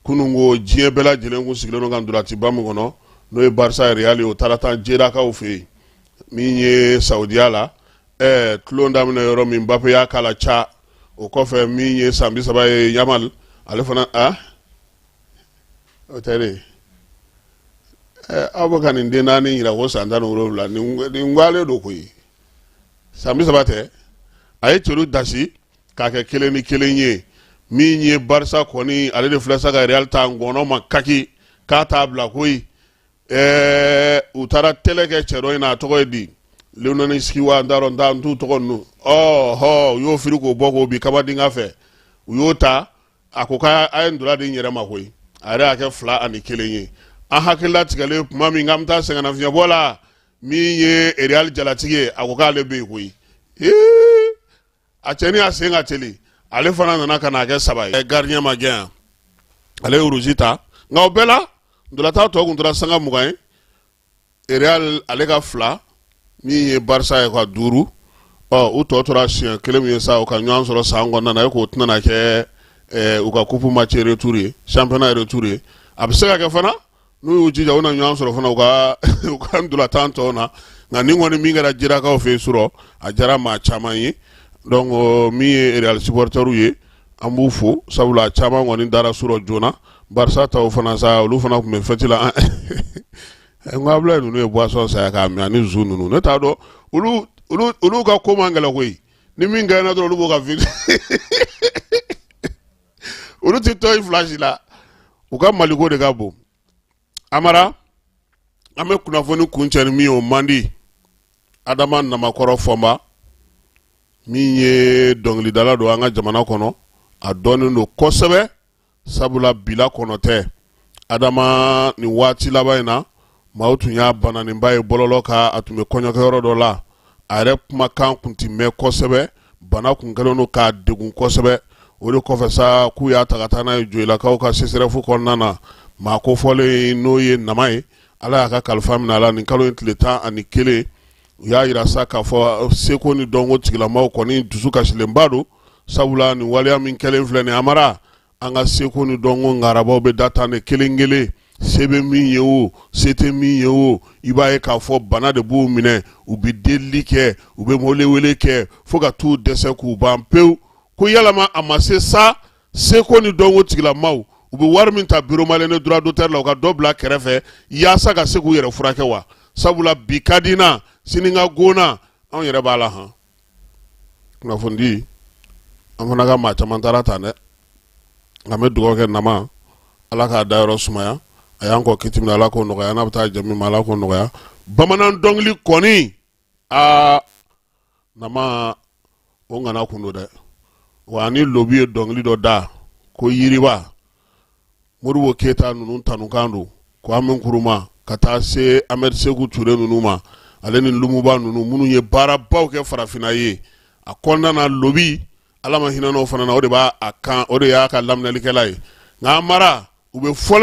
Kunun ko diɲɛ bɛɛ lajɛlen kun sigilen don ka ntolaciba min kɔnɔ, n'o ye Barça Real ye, o taara tan Jedakaw fɛ yen. Min ye Saudiya la, tulon daminɛ yɔrɔ min, Mbappé y'a k'a la ca. O kɔfɛ, min ye san 30 ye, Yamal, ale fana a o tɛ de. Aw bɛ ka nin den naani yira ko san 17, nin gwalen don koyi. San 30 tɛ, a ye celu dasi k'a kɛ 1-1 ye. Min ye Barça kɔni, ale de filɛ sa ka Real ta ngɔnɔ ma kaki k'a t'a bila koyi. U taara tɛlɛ kɛ cɛ dɔ in na, a tɔgɔ ye di, Lewandowski wa, n t'a dɔn, n t'u tɔgɔ ninnu. Ɔhɔ, u y'o firi k'o bɔ k'o bin Camavinga fɛ, u y'o ta. A ko k'a ye ntola di n yɛrɛ ma koyi, a yɛrɛ y'a kɛ 2-1 ye. An hakilila tigɛlen tuma min k'an bɛ taa sɛgɛnnafiɲɛbɔ la, min ye Real jalatigi ye, a ko k'ale bɛ yen koyi. A cɛnin a sen ka teli, ale fana nana ka n'a kɛ 3 ye. Gardien ma gɛn yan, ale ye rouge ta. Nka o bɛɛ la, ntolatan tɔ kun tora sanga 20 ye. Real ale ka 2, min ye Barça ye ka 5. Ɔ, u tɔ tora siɲɛ kelen min ye sa, u ka ɲɔgɔn sɔrɔ san kɔnɔna na, e k'o tɛna na kɛ u ka coupe match retour ye, championnat retour ye. A bɛ se ka kɛ fana n'u y'u jija, u na ɲɔgɔn sɔrɔ fana u ka ntolatan tɔw na. Nka nin kɔni min kɛra Jedakaw fɛ yen surɔ, a diyara maa caman ye. Donc min ye Real supporters ye, an b'u fo, sabula a caman kɔni dara surɔ joona. Barça taw fana sa, olu fana tun bɛ fête la. N ko Abulayi ninnu ye boisson san k'a min ani zu ninnu, ne t'a dɔn, olu ka ko man gɛlɛn koyi. Ni min gagné dɔrɔn, olu b'o ka fi, olu tɛ tɔ in fila si la, u ka maliko de ka bon. Amara, an bɛ kunnafoni kuncɛ ni min ye, o man di. Adama Namakɔrɔ Fɔnba, min ye dɔnkilidala don an ka jamana kɔnɔ, a dɔnnen don kosɛbɛ, sabula bila kɔnɔ tɛ. Adama, nin waati laban in na, maaw tun y'a bananinba ye bɔlɔlɔ kan. A tun bɛ kɔɲɔkɛyɔrɔ dɔ la, a yɛrɛ kumakan tun tɛ mɛn kosɛbɛ, bana kun kɛlen don k'a degun kosɛbɛ. O de kɔfɛ sa, k'u y'a ta ka taa n'a ye Joyilakaw ka CSRéf kɔnɔna na. Maa kofɔlen, n'o ye Nama ye, Ala y'a ka kalifa minɛ a la nin kalo in tile 11. U y'a yira sa k'a fɔ seko ni dɔnko tigilamaw kɔni dusu kasilenba don, sabula nin waleya min kɛlen filɛ nin, Amara, an ka seko ni dɔnko ngarabaw bɛ da tan de kelen kelen. Se bɛ min ye o, se tɛ min ye o, i b'a ye k'a fɔ bana de b'u minɛ, u bɛ delili kɛ, u bɛ welewele kɛ fo ka t'u dɛsɛ k'u ban pewu. Ko yalama a ma se sa, seko ni dɔnko tigilamaw, u bɛ wari min ta bureau malien de droit d'auteur la, u ka dɔ bila kɛrɛfɛ yaasa ka se k'u yɛrɛ furakɛ wa? Sabula bi ka di n na, sini ka go n na, anw yɛrɛ b'a la han. Kunnafonidi, an fana ka maa caman taara tan dɛ. An bɛ dugawu kɛ Nama, Ala k'a dayɔrɔ sumaya. A y'an kɔ kiti min na, Ala k'o nɔgɔya. N'a bɛ taa jɛ min ma, Ala k'o nɔgɔya. Bamanan dɔnkili kɔni, aa Nama, o ŋana kun don dɛ. Wa ni Lobi ye dɔnkili dɔ da ko yiriba, Modibo Keyita ninnu tanukan don, Kwame Nkrumah ka taa se Ahmed Seku Ture ninnu ma, ale ni Lumumba ninnu, minnu ye baarabaw kɛ farafinna ye a kɔnɔna na. Lobi Ala ma hinɛ n'o fana na, o de b'a a kan, o de y'a ka laminɛlikɛla ye. Nka mara u bɛ fɔli